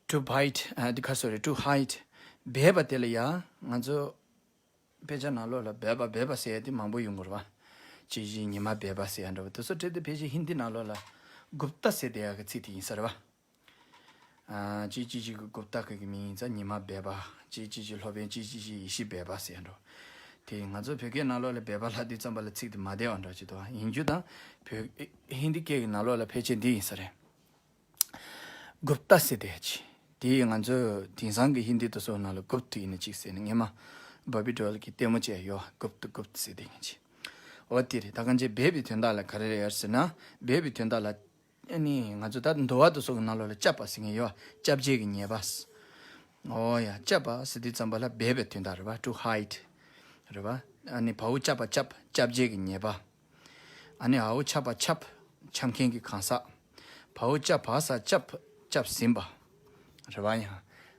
to bite. ཨ་དེ་ག་སོ་རེད། to hide. སྦས་པ་དེ་ལ་ཡང་ང་ཚོ་དཔེ་ཆ་ནང་ལོགས་ལ་སྦས་པ་སྦས་པ་ཟེར་ཡ་དེ་མང་པོ་ཡོང་གི་རེད་བ། ཅི་ཞིག་ཉི་མ་སྦས་པ་ཟེར་ཡ་འདྲ་བོ་དེ་ཚོ་བྲིས་ཏེ། ཕལ་ཆེར་ཧིན་དི་ནང་ལོགས་ལ་གུབ་ཏ་ཟེར་བསྡད་ཡ་གི་ཚིག་དེ་ཡིན་ས་རེད་བ། ཨ་ཅི་ཅི་ཞིག་གི་གུབ་ཏ་གི་མིང་ཡིན་ཙང་ཉི་མ་སྦས་པ། ཅི་ཅི་ཞིག་སློབ་དཔོན་ཅི་ཅི་ཞིག་ཡེ་ཤེས་སྦས་པ་ཟེར་ཡ་འདྲ་བོ། དེ་ང་ཚོ་བོད་སྐད་ནང་ལོགས་ལ་སྦས་པ་ལབ་དུས་ཙམ་པ་ལ་ཚིག་དེ་མ་བདེ་བ་འདྲ་ཅིག་འདུག་བ། ཡིན་རྒྱུ་དང་བོད་ཧིན་དི་སྐད་ཀྱི་ནང་ལོགས་ལ་ཕལ་ཆེར་འདི་ཡིན་ས་རེད། གུབ་ཏ་ཟེར་བསྡད་ཅིག། དེ་ང་ཚོ་དེང་སང་གི་ཧིན་དི་དེ་ཚོ་ནང་ལ་གུབ་ཏ་ཡིན་ན་ཅིག་ཟེར་ནས། སྔོན་མ་བྷོ་བི་ཌི་ཝོལ་གྱི་ལྟད་མོ་བྱས་ཡོད། གུབ་ཏ་གུབ་ཏ་ཟེར་བསྡད་མཁན་ཅིག། འོ་དེ་རེད། ད་གང་ཅི་སྦས་པའི་དོན་དག་ལ་ག་རེ་རེད་ཟེར་ན། སྦས་པའི་དོན་དག་ལ་ཨ་ནི་ང་ཚོ་ད་འདུལ་བ་དེ་ཚོ་གི་ནང་ལོགས་ལ་བསྐྱབ་པ་ཟེར་མཁན་ཡོད། བསྐྱབ་བྱེད་ཀྱི་ཉེས་པ། འོ་ཡ། བསྐྱབ་པ་ཟེར་དུས་ཙམ་པ་ལ་སྦས་པའི་དོན་དག་རེད་བ། to hide རེད་བ། ཨ་ནི་བའོ་བསྐྱབ་པ་བསྐྱབ། བསྐྱབ་བྱེད་ཀྱི་ཉེས་པ། ཨ་ནི་འའོ་འཆབ་པ་འཆབ། འཆབ་མཁན་གྱི་གང་ཟག། བའོ་འཆབ་བ་ས་འཆབ། འཆབ་ཟིན་པ། རེད་བ། ཡང་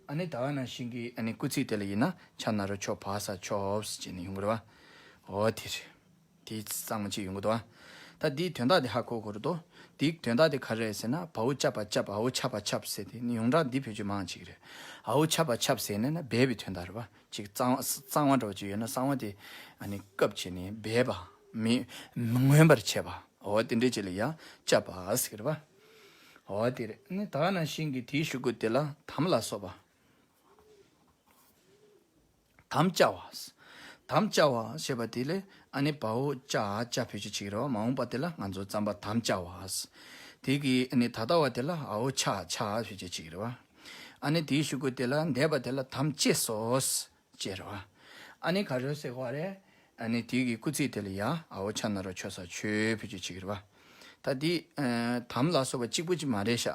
ཨ་ནི་ད་ག་ནང་བཞིན་གྱི་ཨ་ནི་སྐུལ་ཚིག་དེ་ལ་ཡིན་ན་ཆ་ན་རོ་ཆོ་བ་ས་ཆོབ་ཟེར་ནས་ཡོང་གི་རེད་བ། འོ་དེ་རེད། དེ་གཙང་མ་ཅིག་ཡོང་གི་འདུག་བ། ད་འདིའི་དོན་དག་དེ་ཧ་གོ་དགོས་རེད་དོ། འདིའི་དོན་དག་དེ་ག་རེ་རེད་ཟེར་ན། བའོ་འཆབ་པ་འཆབ། འའོ་འཆབ་པ་འཆབ་ཟེར་དེ་ནི་ཡོངས་གྲགས་འདི་བེད་སྤྱོད་མང་ཅིག་རེད། འའོ་འཆབ་པ་འཆབ་ཟེར་ནས་ན་སྦས་པའི་དོན་དག་རེད་བ། ཅིག་གཙང་གཙང་བ་འདྲ་བོ་ཅིག་ཡོད་ན་གཙང་བ་དེ་ཨ་ནི་བཀབ་བྱས་ནས་སྦས་པ། མི་མི་མངོན་པར་བྱས་པ། འོ་དེ་འདྲའི་ཅིག་ལ་ཡང་འཆབ་པ་ཟེར་གི་རེད་བ། འོ་དེ་རེད། ཨ་ནི་ད་ག་ནང་བཞིན་གྱི་དེའི་གཞུག་གུ་དེ་ལ་དམ་ལ་སོགས་པ། དམ་བཅའ་བ། དམ་བཅའ་བ་ཞེས་པ་དེ་ལས་ཨ་ནི་བའོ་ཅ་ཅ་བེད་སྤྱོད་བྱེད་ཀྱི་རེད་བ། མ་འོངས་པ་དེ་ལ་ང་ཚོ་རྩམ་པ་དམ་བཅའ་བ། དེ་གི་ཨ་ནི་ད་ལྟ་བ་དེ་ལ་འའོ་ཆ་ཆ་བེད་སྤྱོད་བྱེད་ཀྱི་རེད་བ། ཨ་ནི་དེའི་གཞུག་གུ་དེ་ལ་འདས་པ་དེ་ལ་དམ་བཅས་སོ་ཅེས་རེད་བ། ཨ་ནི་ག་རེ་ཟེར་གོ་རེད། ཨ་ནི་དེ་གི་སྐུལ་ཚིག་དེ་ལ་ཡ་འ་འོག་ཕྱག་ན་རོ་ཆོས་ས་ཆོས་བེད་སྤྱོད་བྱེད་ཀྱི་རེད་བ། ད་འདི་ཨ་དམ་ལ་སོགས་པ་གཅིག་པུ་གཅིག་མ་རེད་ཤག་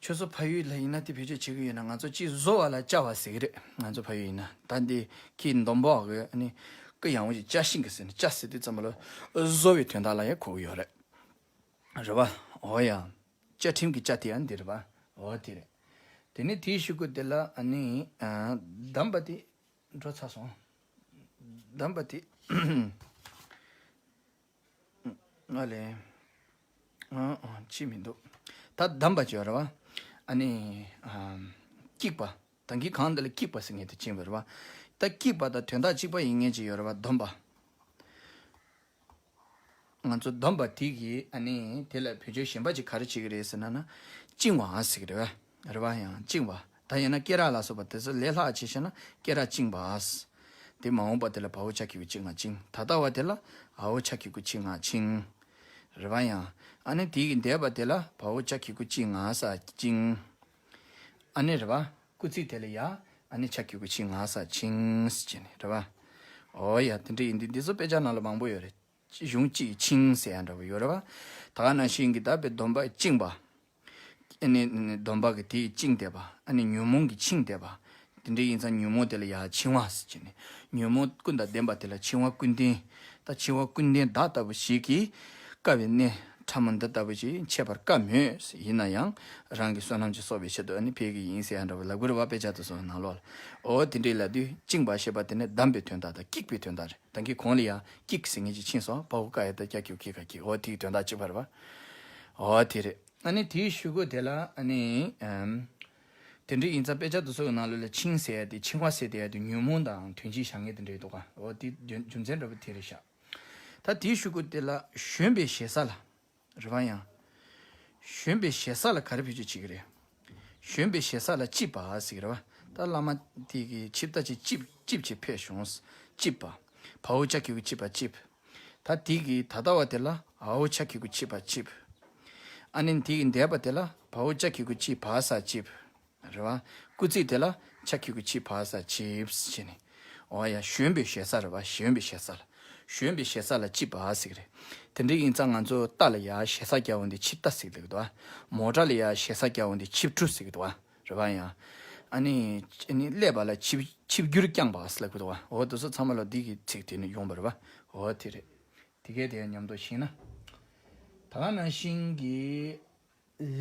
ཆོས་སོགས་ཕ་ཡུལ་ལ་ཡིན་ན་དེ་བེད་སྤྱོད་བྱེད་ཀྱི་ཡོད་ན། ང་ཚོ་གཅིག་བཟོ་བ་ལ་བཅའ་བ་ཟེར་གྱི་རེད། ང་ཚོ་ཕ་ཡུལ་ཡིན་ན། ད་འདི་ཁྱི་འདོམ་པོ་གི་ཨ་ནི་སྐུ་ཡང་བོ་ཞིག་བཅའ་ཤིང་གི་ཟེར་ནས། བཅའ་ཟེར་དུས་ཙམ་པ་ལ་བཟོ་བའི་དོན་དག་ལ་ཡང་གོ་གི་ཡོད་རེད། རེད་བ། འོ་ཡ། བཅའ་ཁྲིམས་ཀྱི་བཅའ་དེ་ཡང་འདི་རེད་བ། འོ་དེ་རེད། དེ་ནས་དེའི་གཞུག་གུ་དེ་ལ་ཨ་ནི་ཨ་གདམས་པ་དེ་འགྲོ་ཚར་སོང་། གདམས་པ་དེ། ཨ་ལས། ཨ་ཨ་ཅི་མི་འདུག་ད་གདམས་པ་ཅིག་ཡོད་རེད་བ། ཨ་ནི་ཨ་སྐྱིགས་པ། ད་གིན་གང་འདི་ལ་སྐྱིགས་པ་ཟེར་མཁན་དེ་ཅིག་ཡོད་རེད་བ། ད་སྐྱིགས་པ་དང་དོན་དག་གཅིག་པ་ཡིན་མཁན་ཅིག་ཡོད་རེད་བ། སྡོམ་པ། ང་ཚོ་སྡོམ་པ་དེ་གིས་ཨ་ནི་དེ་ལ་བེད་སྤྱོད་གཞན་པ་ཅིག་ག་རེ་བྱེད་ཀྱི་རེད་ཟེར་ན་ན། བཅིང་བ་ཟེར་གྱི་རེད་བ། རེད་བ། ཡང་བཅིང་བ། ད་ཡིན་ན་སྐེ་རགས་ལ་སོགས་པ་དེ་ཚོ་ལས་ལྷག་བྱས་བྱས་ན་སྐེ་རགས་བཅིང་བ། དེ་མ་འོངས་པ་དེ་ལ་བའོ་ཅ་གི་གུ་བཅིང་ང་བཅིང་། ད་ལྟ་བ་དེ་ལ་འའོ་ཅ་གི་གུ་བཅིང་ང་བཅིང་། རེད་བ། ཡང་ཨ་ནི་དེ་གི་འདས་པ་དེ་ལ་བའོ་ཅ་གི་གུ་བཅིང་ང་ས་བཅིང་། ཨ་ནི་རེད་བ། སྐུལ་ཚིག་དེ་ལ་ཡ་ཨ་ནི་ཅ་གི་གུ་བཅིང་ང་ས་བཅིངས་ཟེར་གྱི་ནི་རེད་བ། འོ་ཡ། དེ་འདྲ་ཡིན་དུས་འདི་ཚོ་དཔེ་ཆ་ནང་ལ་མང་པོ་ཡོད་རེད། གཞུང་གཅིག་ཆིང་ཟེར་ཡ་འདྲ་པོ་ཡོད་རེད་བ། ད་ག་ནང་བཞིན་གྱི་ད་དཔེ་སྡོམ་པ་བཅིངས་པ། ཨ་ནི་སྡོམ་པ་གི་དེ་བཅིངས་བསྡད་པ། ཨ་ནི་ཉོན་མོངས་ཀྱི་འཆིང་བསྡད་པ། དེ་འདྲ་ཡིན་ཙང་ཉོན་མོངས་དེ་ལ་ཡ་འཆིང་བ་ཟེར་གྱི་ནི། ཉོན་མོངས་ཀུན་དང་ལྡན་པ་དེ་ལ་འཆིང་བ་ཀུན་ལྡན། ད་འཆིང་བ་ཀུན་ལྡན་བདག་ལྟ་བུ་ཞིག་གིས་དཀའ་བའི་གནས་ཕྲ་མོ་འདི་ལྟ་བུ་ཞིག་འཆད་པར་དཀའ་མོད། ཡིན་ན་ཡང་རང་གི་བསོད་ནམས་ཀྱི་གསོག་པའི་ཆེད་དུ་ཨ་ནི་ཕེབས་ཀྱི་ཡིན་ཟེར་ཡ་འདྲ་བོ་ལབ་ཀྱི་རེད་བ། དཔེ་ཆ་དེ་ཚོ་ནང་ལོགས་ལ། འོ་དེ་འདྲའི་ལབ་དུས་བཅིངས་པ་ཞེས་པ་དེ་ནི་བསྡམས་པའི་དོན་དག་དང་སྐྱིགས་པའི་དོན་དག་རེད། ད་གིན་གོང་ལ་ཡང་སྐྱིགས་ཟེར་མཁན་ཅིག་ཕྱིན་སོང་། བའོ་ཀ་ཡ་བཏགས་ཀྱ་གི་གུ་ཀྱི་ག་གི། འོ་དེའི་དོན་དག་གཅིག་པ་རེད་བ། འོ་དེ་རེད། ཨ་ནི་དེའི་གཞུག་གུ་དེ་ལ་ཨ་ནི་ཨམ། དེ་འདྲ་ཡིན་ཙང་དཔེ་ཆ་དེ་ཚོ་གི་ནང་ལོགས་ལ་འཆིང་ཟེར་ཡ་དེ། འཆིང་བ་ཟེར་དེ་ཡ་དེ་ཉོན་མོངས་དང་དོན་སྤྱིའི་བྱ་ངན་དེ་འདྲ་ཡོད་དོ་ག། འོ་དེ་རྒྱུ་རྒྱུ་མཚན་འདྲ་པོ་དེ་རེད་ཤག་ད་དེའི་གཞུག་གུ་དེ་ལ་བཞོན་པའི་ཞེ་ས་ལ། རེད་བ། ཡང་། བཞོན་པའི་ཞེ་ས་ལ་ག་རེ་བེད་སྤྱོད་བྱེད་ཀྱི་རེད། བཞོན་པའི་ཞེ་ས་ལ་ལྕིབས་པ་ཟེར་གྱི་རེད་བ། ད་བླ་མ་དེ་གི་ཆིབས་རྟ་ཅིག་ལྕིབས་ལྕིབས་བྱས་ཕེབས་བྱུང་། ལྕིབས་པ། བའོ་ཅ་གི་གུ་ལྕིབས་པ་ལྕིབས། ད་དེ་གི་ད་ལྟ་བ་དེ་ལ་འའོ་ཅ་གི་གུ་ལྕིབས་པ་ལྕིབས། ཨ་ནི་དེ་གི་འདས་པ་དེ་ལ་བའོ་ཅ་གི་གུ་ལྕིབས་བ་ས་ལྕིབས། རེད་བ། སྐུལ་ཚིག་དེ་ལ་ཅ་གི་གུ་ལྕིབས་བ་ས་ལྕིབས་ཟེར་གྱི་ནི། འོ་ཡ། བཞོན་པའི་ཞེ་ས་རེད་བ། བཞོན་པའི་ཞེ་ས་ལ། བཞོན་པའི་ཞེ་ས་ལ་ལྕིབས་པ་ཟེར་གྱི་རེད། དེ་འདྲ་ཡིན་ཙང་ང་ཚོ་རྟ་ལ་ཡ་ཞེ་ས་རྒྱག་འོང་དུས་ཆིབས་རྟ་ཟེར་གྱི་འདུག་གདའ། མོ་ཊ་ལ་ཡ་ཞེ་ས་རྒྱག་འོང་དུས་ཆིབས་གྲུ་ཟེར་གྱི་འདུག་གདའ། རེད་བ། ཡང་། ཨ་ནི། ཨ་ནི་ཀླད་པ་ལ་ཆིབས་ཆིབས་སྒྱུར་བསྐྱངས་པ་ཟེར་ལབ་ཀྱི་འདུག་གདའ། འོ་དེ་ཚོ་ཚང་མ་ལ་འདི་གི་ཚིག་དེ་ནི་ཡོང་བ་རེད་བ། འོ་དེ་རེད། དེ་གས་དེ་མཉམ་དུ་ཤེས་ན། ད་ག་ནང་བཞིན་གྱི།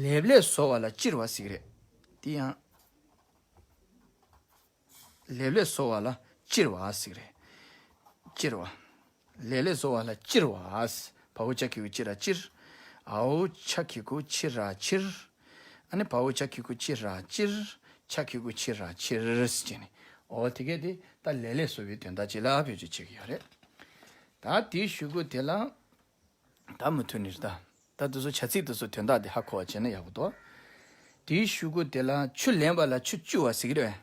ལེབ་ལེབ་བཟོ་བ་ལ་བཅིར་བ་ཟེར་གྱི་རེད། དེ་ཡང་། ལེབ་ལེབ་བཟོ་བ་ལ་བཅིར་བ་ཟེར་གྱི་རེད། བཅིར་བ། ལེབ་ལེབ་བཟོ་བ་ལ་བཅིར་བ། བའོ་ཅ་གི་གུ་བཅི་ར་བཅིར། འའོ་ཅ་གི་གུ་བཅི་ར་བཅིར། ཨ་ནི་བའོ་ཅ་གི་གུ་བཅི་ར་བཅིར། ཅ་གི་གུ་ཅི་ར་ཅིར་ཟེར་ནས། འོ་དེ་གས་དེ་ད་ལེབ་ལེབ་བཟོ་བའི་དོན་དག་ཅིག་ལ་བེད་སྤྱོད་བྱེད་ཀྱི་ཡོད་རེད། ད་དེའི་གཞུག་གུ་དེ་ལ། ད་མུ་མཐུད་ནས་རེད་ད། ད་དེ་ཚོ་བྱ་ཚིག་དེ་ཚོ་དོན་དག་དེ་ཧ་གོ་བ་བྱས་ན་ཡག་པོ་འདུག་དེའི་གཞུག་གུ་དེ་ལ་ཆུ་ལེན་པ་ལ་ཆུ་བཅུ་བ་ཟེར་གྱི་རེད།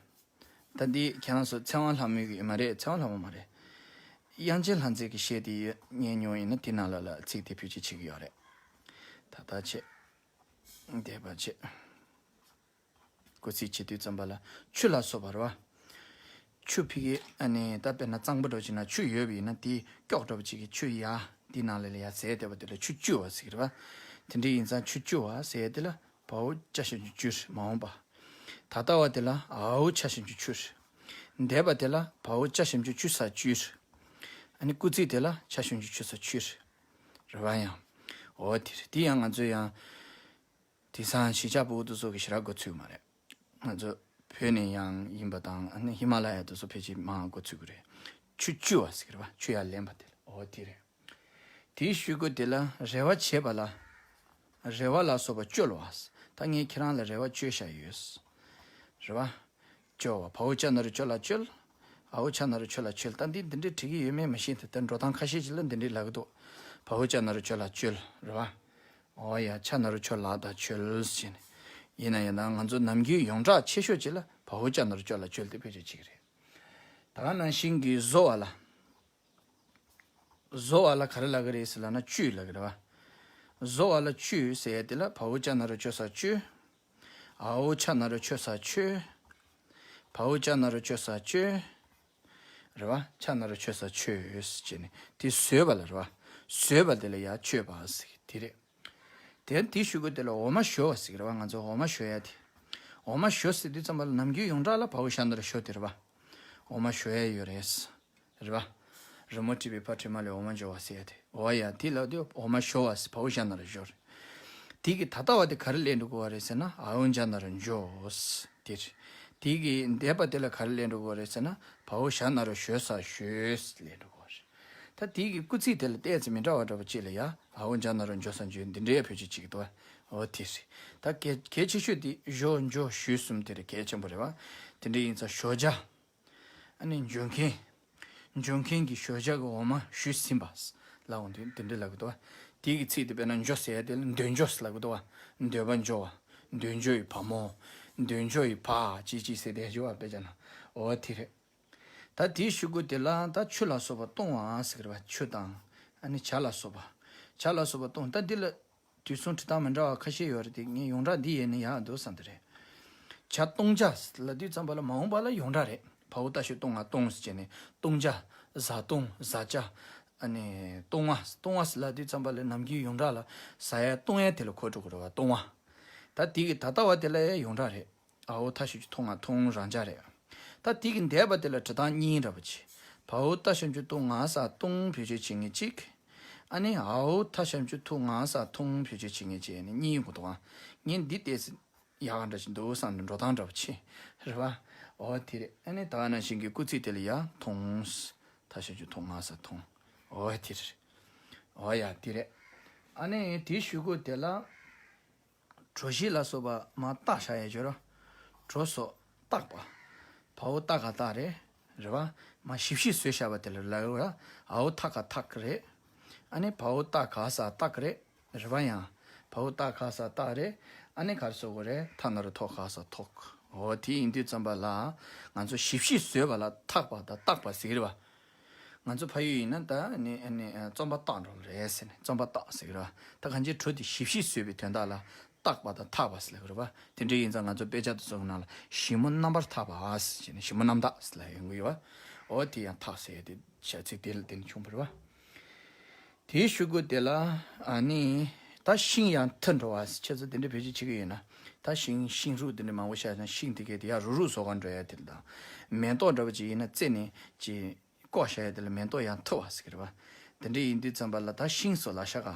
ད་འདི་ཁྱེད་རང་ཚོ་ཚེ་དབང་ལྷ་མོའི་གི་མ་རེད། ཚེ་དབང་ལྷ་མོ་མ་རེད། དབྱངས་ཅན་ལྷ་མཛེས་ཀྱི་གཞས་དེ་ཉན་མྱོང་ཡིན་ན་དེ་ནང་ལ་ལ་ཚིག་དེ་བེད་སྤྱོད་བྱེད་ཀྱི་ཡོད་རེད། ད་ལྟ་བྱེད། འདས་པ་བྱེད། སྐུལ་ཚིག་བྱེད་དུས་ཙམ་པ་ལ་ཆུ་ལ་སོགས་པ་རེད་བ། ཆུ་ཕ་གི་ཨ་ནི་ད་དཔེར་ན་གཙང་པོ་འདྲ་བོ་ཅིག་ན་ཆུ་ཡོད་པ་ཡིན་ན་དེ་ཀྱོག་འདྲ་བོ་ཅིག་གི་ཆུ་ཡ་འདི་ནང་ལ་ལ་ཡ་ཟེར་བསྡད་པ་དེ་ལ་ཆུ་བཅུ་བ་ཟེར་གི་རེད་བ། དེ་འདྲ་ཡིན་ཙང་ཆུ་བཅུ་བ་ཟེར་དེ་ལ་བའོ་ཅ་ཞབས་ཀྱུ་བཅུ་རེད། མ་འོངས་པ། ད་ལྟ་བ་དེ་ལ་འའོ་ཅ་ཞབས་ཀྱུ་བཅུ་རེད། འདས་པ་དེ་ལ་བའོ་ཅ་ཞབས་ཀྱུ་བཅུ་ས་བཅུ་རེད། ཨ་ནི་སྐུལ་ཚིག་དེ་ལ་ཅ་ཞབས་ཀྱུ་བཅུ་ས་བཅུ་རེད། རེད་བ། ཡང་། འོ་དེ་རེད། དེ་ཡང་ང་ཚོས་ཡང་། དེང་སང་གཞིས་ཆགས་ཕྲུ་གུ་དེ་ཚོ་གི་ཞེ་དྲག་འགོ་ཚུགས་མ་རེད། ང་ཚོ་བོད་ནས་ཡང་ཡིན་པ་དང་ཨ་ནི་ཧི་མ་ལ་ཡ་དེ་ཚོ་ཕལ་ཆེར་མང་འགོ་ཚུགས་ཀྱི་རེད། ཆུ་བཅུ་བ་ཟེར་གྱི་རེད་བ། ཆུ་ཡར་ལེན་པ་དེ་ལ། འོ་དེ་རེད། དེའི་གཞུག་གུ་དེ་ལ་རེ་བ་བྱེད་པ་ལ། རེ་བ་ལ་སོགས་པ་བཅོལ་བ། ད་ངས་ཁྱེད་རང་ལ་རེ་བ་བཅོལ་བཞག་ཡོད། རེད་བ། བཅོལ་བ། བའོ་ཅ་ན་རོ་བཅོ་ལ་བཅོལ། འའོ་ཅ་ན་རོ་ཆོ་ལ་ཆོལ། ད་འདི་འདི་འདྲའི་བྲིས་ཀྱི་ཡོད་མེད་མི་ཤེས། ད་ལྟ་འགྲོ་སྟངས་ཁ་ཤས་ཅིག་ལ་འདི་འདྲའི་ལབ་ཀྱི་འདུག་བའོ་ཅ་ན་རོ་ཆོ་ལ་བཅོལ། རེད་བ། འོ་ཡ། ཅ་ན་རོ་ཆོ་ལ་དང་ཆོལ་ཟེར་ནས། ཡིན་ན་ཡང་ད་ང་ཚོ་ནམ་རྒྱུན་ཡོངས་གྲགས་ཆེ་ཤོས་ཅིག་ལ་བའོ་ཅ་ན་རོ་ཆོ་ལ་ཆོལ་དེ་བེད་སྤྱོད་བྱེད་ཀྱི་རེད། ད་ག་ནང་བཞིན་གྱི་བཟོ་བ་ལ། བཟོ་བ་ལ་ག་རེ་ལབ་ཀྱི་རེད་ཟེར་ལབ་ན་བཅུད་ལབ་ཀྱི་རེད་བ། བཟོ་བ་ལ་བཅུད་ཟེར་ཡ་དེ་ལ་བའོ་ཅ་ན་རོ་ཆོ་ས་བཅུད། འའོ་ཅ་ན་རོ་ཆོ་ས་ཆོད། བའོ་ཅ་ན་རོ་ཆོ་ས་ཆོད། རེད་བ། ཆ་ན་རོ་ཆོད་ས་ཆོད་ཟེར་བྱས་ནས་དེ་བཟོད་པ་ལ་རེད་བ། བཟོད་པ་དེ་ལ་ཡ་ཆོད་པ་ཟེར་གི་དེ་རེད། དེ་དེའི་གཞུག་གུ་དེ་ལ་འོ་མ་བཞོ་བ་ཟེར་གི་རེད་བ། ང་ཚོ་འོ་མ་བཞོ་ཡ་དེ། འོ་མ་བཞོ་ཟེར་དུས་ཙམ་པ་ལ་ནམ་རྒྱུན་ཡོངས་གྲགས་ལ་བའོ་ཞ་ན་རོ་བཞོ་དེ་རེད་བ། འོ་མ་བཞོ་ཡ་ཡོད་རེད། རེད་བ། རི་མོ་བྲིས་པའི་ཕ་བྲིས་མ་ལས་འོ་མ་འཇོ་བ་ཟེར་ཡ་དེ། འོ་ཡ་དེ་ལ་དེ་འོ་མ་བཞོ་བ་ཟེར་བའོ་ཞ་ན་རོ་བཞོ་རེད། དེ་གི་ད་ལྟ་བ་དེ་ག་རེ་ལས་འགྲོ་དགོས་བ་རེད་ཟེར་ན་འའོ་ཇ་ན་རོ་འཇོ་ཟེར་དེ་རེད། དེ་གི་འདས་པ་དེ་ལ་ག་རེ་ལས་འགྲོ་དགོས་བ་རེད་ཟེར་ན་བའོ་ཞ་ན་རོ་ཞོ་ས་ཞོས་ལས་འགྲོ་དགོས་བ་རེད། ད་དེ་གི་སྐུལ་ཚིག་དེ་ལ་ཏོག་ཙམ་མི་འདྲ་བ་འདྲ་པོ་ཅིག་ལ་ཡ་འའོ་ཇ་ན་རོ་འཇོ་ས་འཇོ་འདི་འདྲའི་བེད་སྤྱོད་ཅིག་འདུག་འོ་དེ་རེད། ད་གལ་གལ་ཆེ་ཤོས་དེ་བཞོ་འཇོ་ཞོས་གསུམ་དེ་རེད། གལ་ཆེན་པོ་རེད་བ། དེ་འདྲ་ཡིན་ཙང་ཞོ་ཇ། ཨ་ནི་འཇོ་མཁན། འཇོ་མཁན་གྱི་ཞོ་ཇ་གི་འོ་མ་ཞུས་ཟིན་པ་ལ་འོང་དུས་དེ་འདྲ་ལབ་ཀྱི་འདུག་བ། དེ་གི་ཚིག་དེ་དཔེར་ན་འཇོ་ཟེར་ཡ་དེ་ལ་འདོད་འཇོ་ལབ་ཀྱི་འདུག་བ། འདོད་པ་འཇོ་བ། འདོད་འཇོ་ཡི་བ་མོ། འདོད་འཇོ་ཡི་བ་ཅི་ཅི་ཟེར་དེ་འཇོ་བ་དཔེ་ཆ་ན། འོ་དེ་རེད། ད་དེའི་གཞུག་གུ་དེ་ལ་ད་ཆུ་ལ་སོགས་པ་གཏོང་བ་ཟེར་གི་རེད་བ། ཆུ་དང་། ཨ་ནི་ཇ་ལ་སོགས་པ། ཇ་ལ་སོགས་པ་གཏོང་། ད་འདི་ལ་དུས་གསུམ་འབྲི་སྟངས་མི་འདྲ་བ་ཁ་ཤས་ཡོད་རེད་དེ། ངས་ཡོངས་གྲགས་འདི་ཡས་ནས་ཡག་འདུག་བསམ་གི་རེད། ཇ་གཏོང་ཇ་ལབ་དུས་ཙམ་པ་ལ་མ་འོངས་པ་ལ་ཡོངས་གྲགས་རེད། བའོ་ཏ་ཞབས་ཀྱུ་གཏོང་ང་གཏོང་ཟེར་བྱས་ནས་གཏོང་ཇ། བཟའ་གཏོང་བཟའ་ཇ། ཨ་ནི་གཏོང་བ་གཏོང་བ་ལབ་དུས་ཙམ་པ་ལ་ནམ་རྒྱུན་ཡོངས་གྲགས་ལ་བཟའ་ཡ་གཏོང་ཡ་དེ་ལ་གོ་འགྲོ་གི་རེད་བ། གཏོང་བ། ད་དེ་གི་ད་ལྟ་བ་དེ་ལ་ཡ་ཡོངས་གྲགས་རེད། འའོ་ཐ་ཞབས་ཀྱུ་ཐོ་ང་ཐོང་རང་ཇ་རེད། ད་དེ་གི་འདས་པ་དེ་ལ་འབྲི་སྟངས་གཉིས་འདྲ་པོ་ཅིག་བའོ་ཏ་ཞབས་ཀྱུ་གཏོང་ང་ས་གཏོང་བེད་སྤྱོད་བྱེད་མཁན་གཅིག་ཨ་ནི་འའོ་ཐ་ཞབས་ཀྱུ་ཐོ་ང་ས་ཐོང་བེད་སྤྱོད་བྱེད་མཁན་གཅིག་ཨ་ནི་གཉིས་ཡོང་གི་འདུག་ཨ། ངས་འདི་ལྟས་ཡག་ག་འདྲ་ཞིག་འདུག་བསམ་ནས་འགྲོ་སྟངས་འདྲ་པོ་ཆེ་རེད་བ། འོ་དེ་རེད། ཨ་ནི་ད་ག་ནང་བཞིན་གྱི་སྐུལ་ཚིག་དེ་ལ་ཡ་ཐོང་། ཐ་ཞབས་ཀྱུ་ཐོ་ང་ས་ཐོང་། འོ་དེ་རེད། འོ་ཡ་དེ་རེད། ཨ་ནི་དེའི་གཞུག་གུ་དེ་ལ། གྲོ་བཞི་ལ་སོགས་པ་མར་བཏགས་བཞག་ཡས་ཡོད་ར། གྲོ་སོགས་བཏགས་པ། བའོ་ཏ་ག་བཏགས་རེད། རེད་བ། མར་ཞིབ་ཞིབ་བཟོས་བཞག་པ་དེ་ལ་ལབ་ར། འའོ་ཐ་ག་ཐག་རེད། ཨ་ནི་བའོ་ཏ་ག་ས་བཏགས་རེད། རེད་བ། ཡང་བའོ་ཏ་ག་ས་བཏགས་རེད། ཨ་ནི་ག་རེ་བཟོ་དགོས་རེད། ཐ་ན་རོ་ཐོ་ག་ས་ཐོག་འོ་དེ་ཡིན་དུས་ཙམ་པ་ལ་ང་ཚོ་ཞིབ་ཞིབ་བཟོས་པ་ལ་ཐག་པ་དང་བཏགས་པ་ཟེར་གི་རེད་བ། ང་ཚོ་ཕ་ཡུལ་ཡིན་ན་ད་ནི་ནི་རྩོམ་པ་བཏགས་འགྲོ་གི་རེད་ཟེར་ནས་རྩོམ་པ་བཏགས་ཟེར་གི་རེད་བ། ད་གང་ཅི་གྲོ་དེ་ཞིབ་ཞིབ་བཟོས་པའི་དོན་དག་ལ་བཏགས་པ་དང་ཐག་པ་ཟེར་ལབ་གི་རེད་བ། དེ་འདྲ་ཡིན་ཙང་ང་ཚོ་དཔེ་ཆ་དེ་ཚོ་གི་ནང་ལ་ཞིབ་མོ་རྣམ་པར་ཐག་པ་ཟེར་ནས་ཞིབ་མོ་རྣམ་དག་ཟེར་ལབ་ཡོང་གི་ཡོད་བ། འོ་དེ་ཡང་ཐག་ཟེར་ཡ་དེ་བྱ་ཚིག་དེ་ལ་བརྟེན་ནས་བྱུང་བ་རེད་བ། དེའི་གཞུག་གུ་དེ་ལ་ཨ་ནི་ད་ཤིང་ཡང་འཐུ་འགྲོ་བ་ཟེར། ཁྱེད་ཚོ་དེ་འདྲ་བེད་སྤྱོད་བྱེད་ཀྱི་ཡོད་ན། ད་ཤིང་ཤིང་རུས་དེ་འདྲ་མང་པོ་བཤད་ན་ཤིང་དེ་གས་དེ་ཡར་རུག་རུག་བཟོ་ག་འགྲོ་ཡ་དེ་ལ་དང་། མེ་ཏོག་འདྲ་པོ་ཅིག་ཡིན་ན་རྩེ་ནས་ཅིག་བཀོག་བཞག་ཡ་དེ་ལ་མེ་ཏོག་ཡང་འཐུ་བ་ཟེར་གི་རེད་བ། དེ་འདྲ་ཡིན་དུས་ཙམ་པ་ལ་ད་ཤིང་བཟོ་ལ་ཤ་ག་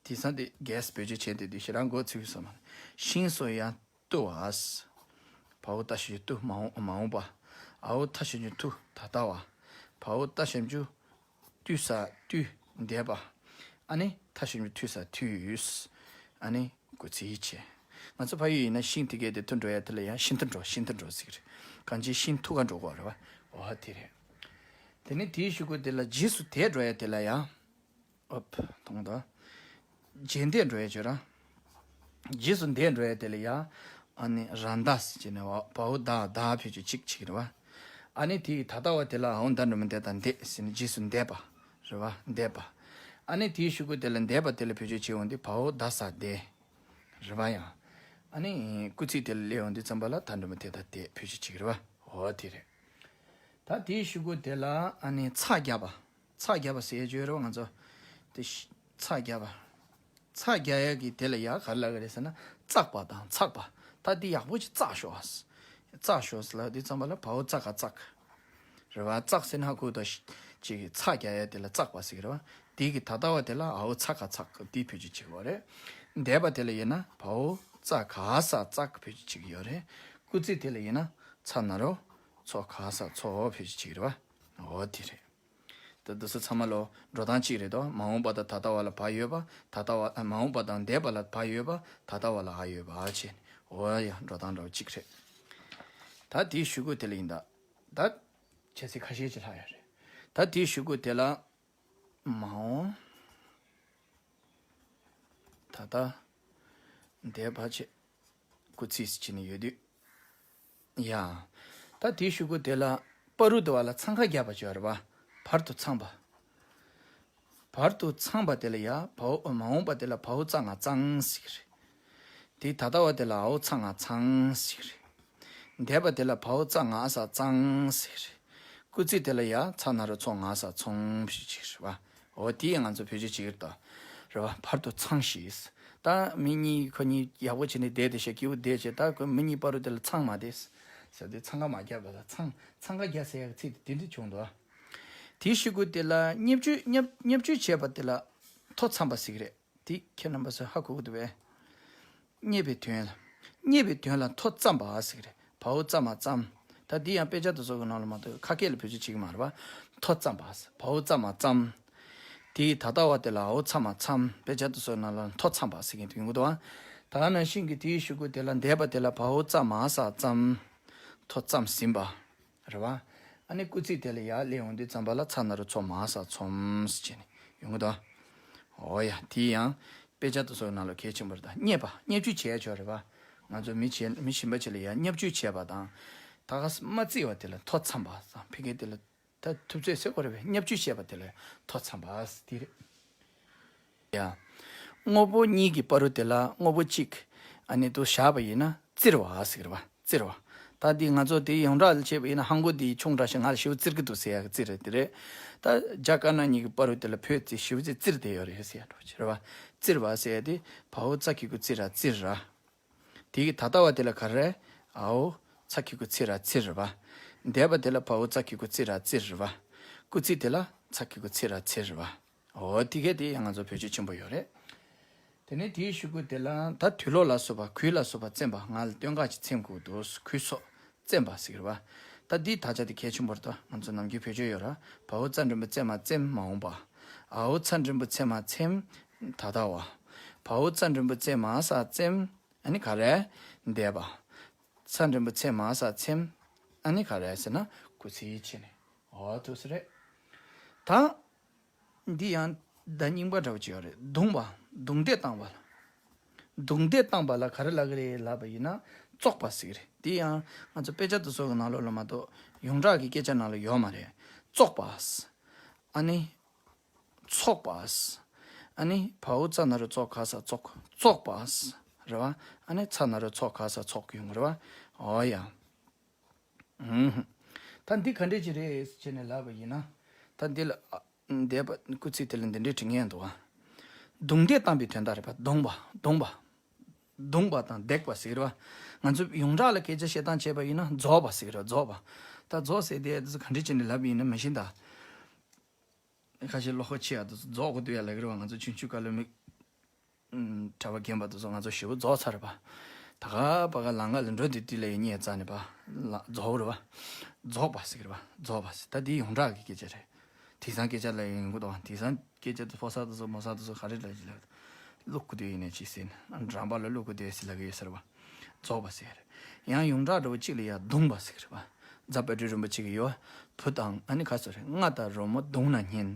དེང་སང་དེ་གས་བེད་སྤྱོད་བྱས་དེ་དུས་ཞེ་དྲག་མགོ་ཚོས་སོང་མ། ཤིང་བཟོ་ཡང་བཏུ་བ། བའོ་ཏ་ཞབས་ཀྱུ་བཏུ་མ་འོངས་མ་འོངས་པ། འའོ་ཐ་ཞབས་ཀྱུ་ཐུ་ད་ལྟ་བ། བའོ་ཏ་ཞབས་ཀྱུ་བཏུ་ས་བཏུ་འདས་པ། ཨ་ནི་ཐ་ཞབས་ཀྱུ་ཐུ་ས་ཐུས། ཨ་ནི་སྐུལ་ཚིག་བྱས། ང་ཚོ་ཕ་ཡུལ་ཡིན་ན་ཤིང་དེ་གས་དེ་འཐུ་འགྲོ་ཡ་དེ་ལ་ཡང་ཤིང་འཐུ་འགྲོ་ཤིང་འཐུ་འགྲོ་ཟེར་གི་རེད། གང་ཅི་ཤིང་འཐུ་ག་འགྲོ་དགོས་རེད་བ། འོ་དེ་རེད། དེ་ནི་དེའི་གཞུག་གུ་དེ་ལ་རྗེས་སུ་དེད་འགྲོ་ཡ་དེ་ལ་ཡང་། ཨོབ། མཐོང་དང་། རྗེས་འདེད་འགྲོ་ཡ་བྱོས་ར། རྗེས་སུ་འདེད་འགྲོ་ཡ་དེ་ལ་ཡ། ཨ་ནི་ར་མདའ་ཟེར་བྱས་ནས་བ་བའོ་ད་ད་ཕེ་ཆུ་གཅིག་ཅིག་རེད་བ། ཨ་ནི་དེའི་ད་ལྟ་བ་དེ་ལ་འའོ་ད་འགྲོ་མི་འདེད་དང་འདེད་ཟེར་ནས་རྗེས་སུ་འདེད་པ། རེད་བ་འདེད་པ། ཨ་ནི་དེའི་གཞུག་གུ་དེ་ལ་འདས་པ་དེ་ལ་ཕེ་ཆུ་བྱས་འོང་དུས་བའོ་ད་ས་འདས། རེད་བ་ཡང་། ཨ་ནི་སྐུལ་ཚིག་དེ་ལ་སླེབས་འོང་དུས་ཙམ་པ་ལ་ད་འགྲོ་མི་འདེད་དང་འདེད་ཕེ་ཆུ་གཅིག་རེད་བ། འོ་དེ་རེད། ད་དེའི་གཞུག་གུ་དེ་ལ་ཨ་ནི་ཚ་རྒྱབ་པ། ཚ་རྒྱབ་པ་ཟེར་ཡ་བརྗོད་རོགས་ང་ཚོ། དེ་ཤ- ཚ་རྒྱབ་པ། ཚ་རྒྱག་ཡ་གི་དེ་ལ་ཡ་ག་རེ་ལབ་ཀྱི་རེད་ཟེར་ན་བཙགས་པ་དང་ཚགས་པ། ད་དེ་ཡག་པོ་ཅིག་བཙགས་ཤོག་ཨ། བཙགས་ཤོག་ཟེར་ལབ་དུས་ཙམ་པ་ལ་བའོ་ཙ་ག་བཙགས། རེད་བ། བཙགས་ཟེར་ན་ཧ་གོ་ད་ཅིག་ཚ་རྒྱག་ཡ་དེ་ལ་བཙགས་པ་ཟེར་གི་རེད་བ། དེ་གི་ད་ལྟ་བ་དེ་ལ་འའོ་ཚ་ག་ཚགས་དེ་ཕེ་ཆུ་བྱེད་དགོས་རེད། འདས་པ་དེ་ལ་ཡིན་ན་བའོ་ཙ་ག་ས་བཙགས་ཕེ་ཆུ་བྱེད་ཀྱི་ཡོད་རེད། སྐུལ་ཚིག་དེ་ལ་ཡིན་ན་ཚ་ན་རོ། ཚོ་ག་ས་ཚོ་ཕེ་ཆུ་བྱེད་ཀྱི་རེད་བ། འོ་དེ་རེད། ད་འདི་ཚོ་ཚང་མ་ལོ་འགྲོ་སྟངས་གཅིག་རེད་དོ། མ་འོངས་པ་དང་ད་ལྟ་བ་ལ་བ་ཡོད་པ། ད་ལྟ་བ་མ་འོངས་པ་དང་འདས་པ་ལ་བ་ཡོད་པ། ད་ལྟ་བ་ལ་འ་ཡོད་པ་བྱས་ནས། འོ་ཡ། འགྲོ་སྟངས་འདྲ་བོ་གཅིག་རེད། ད་དེའི་གཞུག་གུ་དེ་ལ་ཡིན་ད། ད་ཆ་ཚིག་ཁ་ཤས་ཅིག་ལྷག་ཡོད་རེད། ད་དེའི་གཞུག་གུ་དེ་ལ། མ་འོངས། ད་ལྟ། འདས་པ་བྱས། སྐུལ་ཚིག་ཟེར་བྱས་ནས་ཡོད་དུས། ཡ། ད་དེའི་གཞུག་གུ་དེ་ལ་བ་རུ་དུ་བ་ལ་འཚང་ཁ་རྒྱབ་པ་བྱོས་རེད་བ། བར་དུ་འཚང་པ། བར་དུ་འཚང་པ་དེ་ལ་ཡ་བའོ་མ་འོངས་པ་དེ་ལ་བའོ་ཙ་ང་ཙང་ཟེར་གི་རེད། དེ་ད་ལྟ་བ་དེ་ལ་འའོ་ཚ་ང་ཚང་ཟེར་གི་རེད། འདས་པ་དེ་ལ་བའོ་ཙ་ང་ས་ཙང་ཟེར་གི་རེད། སྐུལ་ཚིག་དེ་ལ་ཡ་ཚ་ན་རོ་ཚོ་ང་ས་ཚོང་ཞེས་བྱས་རེད་བ། འོ་དེ་ཡང་ང་ཚོ་བེད་སྤྱོད་བྱེད་ཀྱི་རེད་ད། རེད་བ། བར་དུ་ཚང་ཞེས། ད་མི་གཉིས་ཁོ་གཉིས་ཡག་པོ་བྱས་ནས་བསྡད་དེ་ཤག་སྐྱིད་པོ་བསྡད་བྱས། ད་ཁོ་མི་གཉིས་བར་དུ་དེ་ལ་ཚང་མ་བསྡད་ཟེར་དུས་ཚང་ཁ་མ་རྒྱབ་པ་ལ་ཚང་ཚང་ཁ་རྒྱབ་ཟེར་ཡག་ཚིག་དེ་དེ་འདྲ་བྱུང་འདུག་ཨ། དེའི་གཞུག་གུ་དེ་ལ་བརྙས་བཅོས་བརྙས་བརྙས་བཅོས་བྱས་པ་དེ་ལ་མཐོ་འཚམ་པ་ཟེར་གྱི་རེད། དེ་ཁྱེད་རྣམ་པ་ཚོས་ཧ་གོ་གི་འདུག་པས། བརྙས་པའི་དོན་ལ། བརྙས་པའི་དོན་ལ་མཐོ་བརྩམས་པ་ཟེར་གྱི་རེད། བའོ་ཙ་མ་བརྩམས། ད་འདི་ཡང་དཔེ་ཆ་དེ་ཚོ་གི་ནང་ལ་མ་གཏོགས་ཁ་སྐད་ལ་བེད་སྤྱོད་བྱེད་ཀྱི་མ་རེད་པ། མཐོ་བརྩམས་པ། བའོ་ཙ་མ་བརྩམས། དེའི་ད་ལྟ་བ་དེ་ལ་འའོ་ཚ་མ་འཚམས། དཔེ་ཆ་དེ་ཚོ་ནང་ལ་མཐོ་འཚམས་པ་ཟེར་མཁན་དེ་ཡོང་གི་འདུག་ཨ། ད་ག་ནང་བཞིན་གྱི་དེའི་གཞུག་གུ་དེ་ལ་འདས་པ་དེ་ལ་བའོ་ཙ་མ་ས་བརྩམས། མཐོ་བརྩམས་ཟིན་པ། རེད་བ། ཨ་ནི་སྐུལ་ཚིག་དེ་ལ་ཡར་སླེབས་ཡོང་དུས་ཙམ་པ་ལ་ཚ་ན་རོ་ཚོ་མ་ས་ཚོམས་ཟེར་བྱས་ནས་ཡོང་གི་འདུག་ཨ། འོ་ཡ། དེ་ཡང་དཔེ་ཆ་དེ་ཚོ་ནང་ལ་གལ་ཆེན་པོ་རེད་ད། བརྙས་པ། བརྙས་བཅོས་བྱས་ཆོག་རེད་བ། ང་ཚོ་མི་བྱེད་མི་གཞན་པ་ཅིག་ལ་ཡང་བརྙས་བཅོས་བྱས་པ་དང་། ད་ག་ས་མ་བརྩིས་པ་དེ་ལ་མཐོ་འཚམས་པ་དང་། ཕ་གི་དེ་ལ་ད་ཐུབ་ཚོད་ཟེར་དགོས་རེད་པས། བརྙས་བཅོས་བྱས་པ་དེ་ལ་མཐོ་འཚམས་པ་དེ་རེད། ཡ། དངོས་པོ་གཉིས་ཀྱི་བར་དུ་དེ་ལ་དངོས་པོ་གཅིག་ཨ་ནི་དུ་བཞག་པ་ཡིན་ན་བཙིར་བ་ཟེར་གི་རེད་བ། བཙིར་བ། ད་འདི་ང་ཚོ་དེ་ཡོངས་གྲགས་ལ་བྱས་པ་ཡིན་ན་ཧང་གོ་འདི་ཆུང་དྲགས་ཤིག་ང་ལ་ཞེ་པོ་བཙིར་གི་འདུག་ཟེར་ཡག་གི་བཙིར་རེད་དེ་རེད། ད་རྒྱ་དཀར་ནག་གཉིས་ཀྱི་བར་དུ་དེ་ལ་བོད་ཅིག་ཞེ་པོ་ཅིག་བཙིར་བསྡད་ཡོད་རེད་ཟེར་ཡག་འདྲ་བོ་ཅིག་རེད་བ། བཙིར་བ་ཟེར་ཡག་དེ་བའོ་ཙ་གི་གུ་བཙིར་ར་བཙིར་ར། དེ་གི་ད་ལྟ་བ་དེ་ལ་ག་རེ། འའོ་ཚ་གི་གུ་ཚི་ར་ཚིར་རེད་བ། འདས་པ་དེ་ལ་བའོ་ཙ་གི་གུ་ཚི་ར་ཚིར་རེད་བ། སྐུལ་ཚིག་དེ་ལ་ཚ་གི་གུ་ཚི་ར་ཚིར་རེད་བ། འོ་དེ་གས་དེ་ཡང་ང་ཚོ་བེད་སྤྱོད་ཆེན་པོ་ཡོད་རེད། དེ་ནས་དེའི་གཞུག་གུ་དེ་ལ་ད་དུས་ལོག་ལ་སོགས་པ། གུས་ལ་སོགས་པ་བཙེམས་པ། ང་ལ་སྟོན་ཁ་ཅིག་འཚེམ་དགོས་འདུག་གུས་སོགས་བཙེམས་པ་ཟེར་གི་རེད་བ། ད་འདིའི་དག་ཆ་དེ་གལ་ཆེན་པོ་རེད་ད། ང་ཚོ་ནམ་རྒྱུན་བེད་སྤྱོད་ཡོད་ར། བའོ་ཙ་འགྲེང་བུ་བཙེ་མ་བཙེམས་མ་འོངས་པ། འའོ་ཚ་འགྲེང་བུ་ཚེ་མ་ཚེམས་ད་ལྟ་བ། བའོ་ཙ་འགྲེང་བུ་བཙེ་མ་ས་བཙེམས། ཨ་ནི་ག་རེ། འདས་པ། ཚ་འགྲེང་བུ་ཚེ་མ་ས་ཚེམས། ཨ་ནི་ག་རེ་ཟེར་ན་སྐུལ་ཚིག་བྱས་ནས། འོ་ཐུགས་སུ་རེད། ད། འདི་ཡང་བརྡ་རྙིང་པ་འདྲ་བོ་ཅིག་ཡོད་རེད། རྡུང་བ། རྡུང་རྡེག་བཏང་བ་ལ། རྡུང་རྡེག་བཏང་བ་ལ་ག་རེ་ལབ་ཀྱི་རེད་ལབ་པ་ཡིན་ན། བཙོག་པ་ཟེར་གྱི་རེད། འདི་ཡང་ང་ཚོ་དཔེ་ཆ་དེ་ཚོ་གི་ནང་ལོགས་ལ་མ་གཏོགས་ཡོངས་གྲགས་ཀྱི་སྐད་ཆ་ནང་ལ་ཡོད་མ་རེད། བཙོག་པ། ཨ་ནི། ཚོགས་པ། ཨ་ནི་བའོ་ཙ་ན་རོ་ཙོ་ག་ས་ཙོག་བཙོག་པ། རེད་བ། ཨ་ནི་ཚ་ན་རོ་ཚོ་ག་ས་ཚོག་ཡོང་རེད་བ། འོ་ཡ། ཨུམ། ད་འདི་ག་འདྲས་ཅིག་རེད་ཟེར་ནས་ལབ་པ་ཡིན་ན། ད་འདི་ལ་ཨ། འདས་པ་སྐུལ་ཚིག་དེ་ལ་འདི་འདྲས་འབྲི་མཁན་འདུག་བ། རྡུང་རྡེག་བཏང་བའི་དོན་དག་རེད་པ། རྡུང་བ། རྡུང་བ། རྡུང་བ་དང་རྡེག་པ་ཟེར་བ། ང་ཚོ་ཡོངས་གྲགས་ལ་སྐད་ཆ་བཤད་སྟངས་བྱས་པ་ཡིན་ན་རྫོགས་པ་ཟེར་གི་རེད། རྫོགས་པ། ད་རྫོགས་ཟེར་དེ་དེ་ཚོ་ག་འདྲས་བྱས་ནས་ལབ་ཡིན་ན་མི་ཤེས་ད། ཁ་ཤས་བློ་ཁོག་ཆེ་ཡག་དེ་ཚོ་རྫོགས་དགོས་འདུག་ཡ་ལབ་གི་རེད་བ། ང་ཚོ་ཆུང་ཆུང་སྐབས་ལ་མི། ཨུམ། གྲྭ་པ་རྒན་པ་དེ་ཚོ་ང་ཚོ་ཞེ་པོ་རྫོགས་ཚར་རེད་པ། ད་ག་པ་ག་ལམ་ཁ་ལ་འགྲོ་དུས་དུས་ལ་ཡི་ཉེ་རྩ་ནས་པ། ལ་རྫོགས་རེད་པ། རྫོགས་པ་ཟེར་གི་རེད་པ། རྫོགས་པ་ཟེར། ད་འདི་ཡོངས་གྲགས་ཀྱི་སྐད་ཆ་རེད། དེང་སང་སྐད་ཆ་ལ་ཡིན་གོ་དང་། དེང་སང་སྐད་ཆ་དེ་ཕོ་གསར་དེ་ཚོ་མོ་གསར་དེ་ཚོ་ག་རེ་ལབ་ཀྱི་ལབ། བླུག་གི་འདུག་ཡིན་ནས་ཅི་ཟེར་ན། འགྲམ་པ་ལ་བླུག་གི་འདུག་ཟེར་ལབ་གི་ཡོད་ཟེར་བ། རྫོགས་པ་ཟེར། ཡང་ཡོངས་གྲགས་འདྲ་བོ་གཅིག་ལ་ཡ་བརྡུངས་པ་ཟེར་གི་རེད་པ། རྫ་དཔལ་སྤྲུལ་རིན་པོ་ཆེ་གིས་ཡོད། བུ་དང་ཨ་ནི་ག་ཚོད་རེད། རྔ་དང་རོལ་མོ་བརྡུངས་ན་ཉན།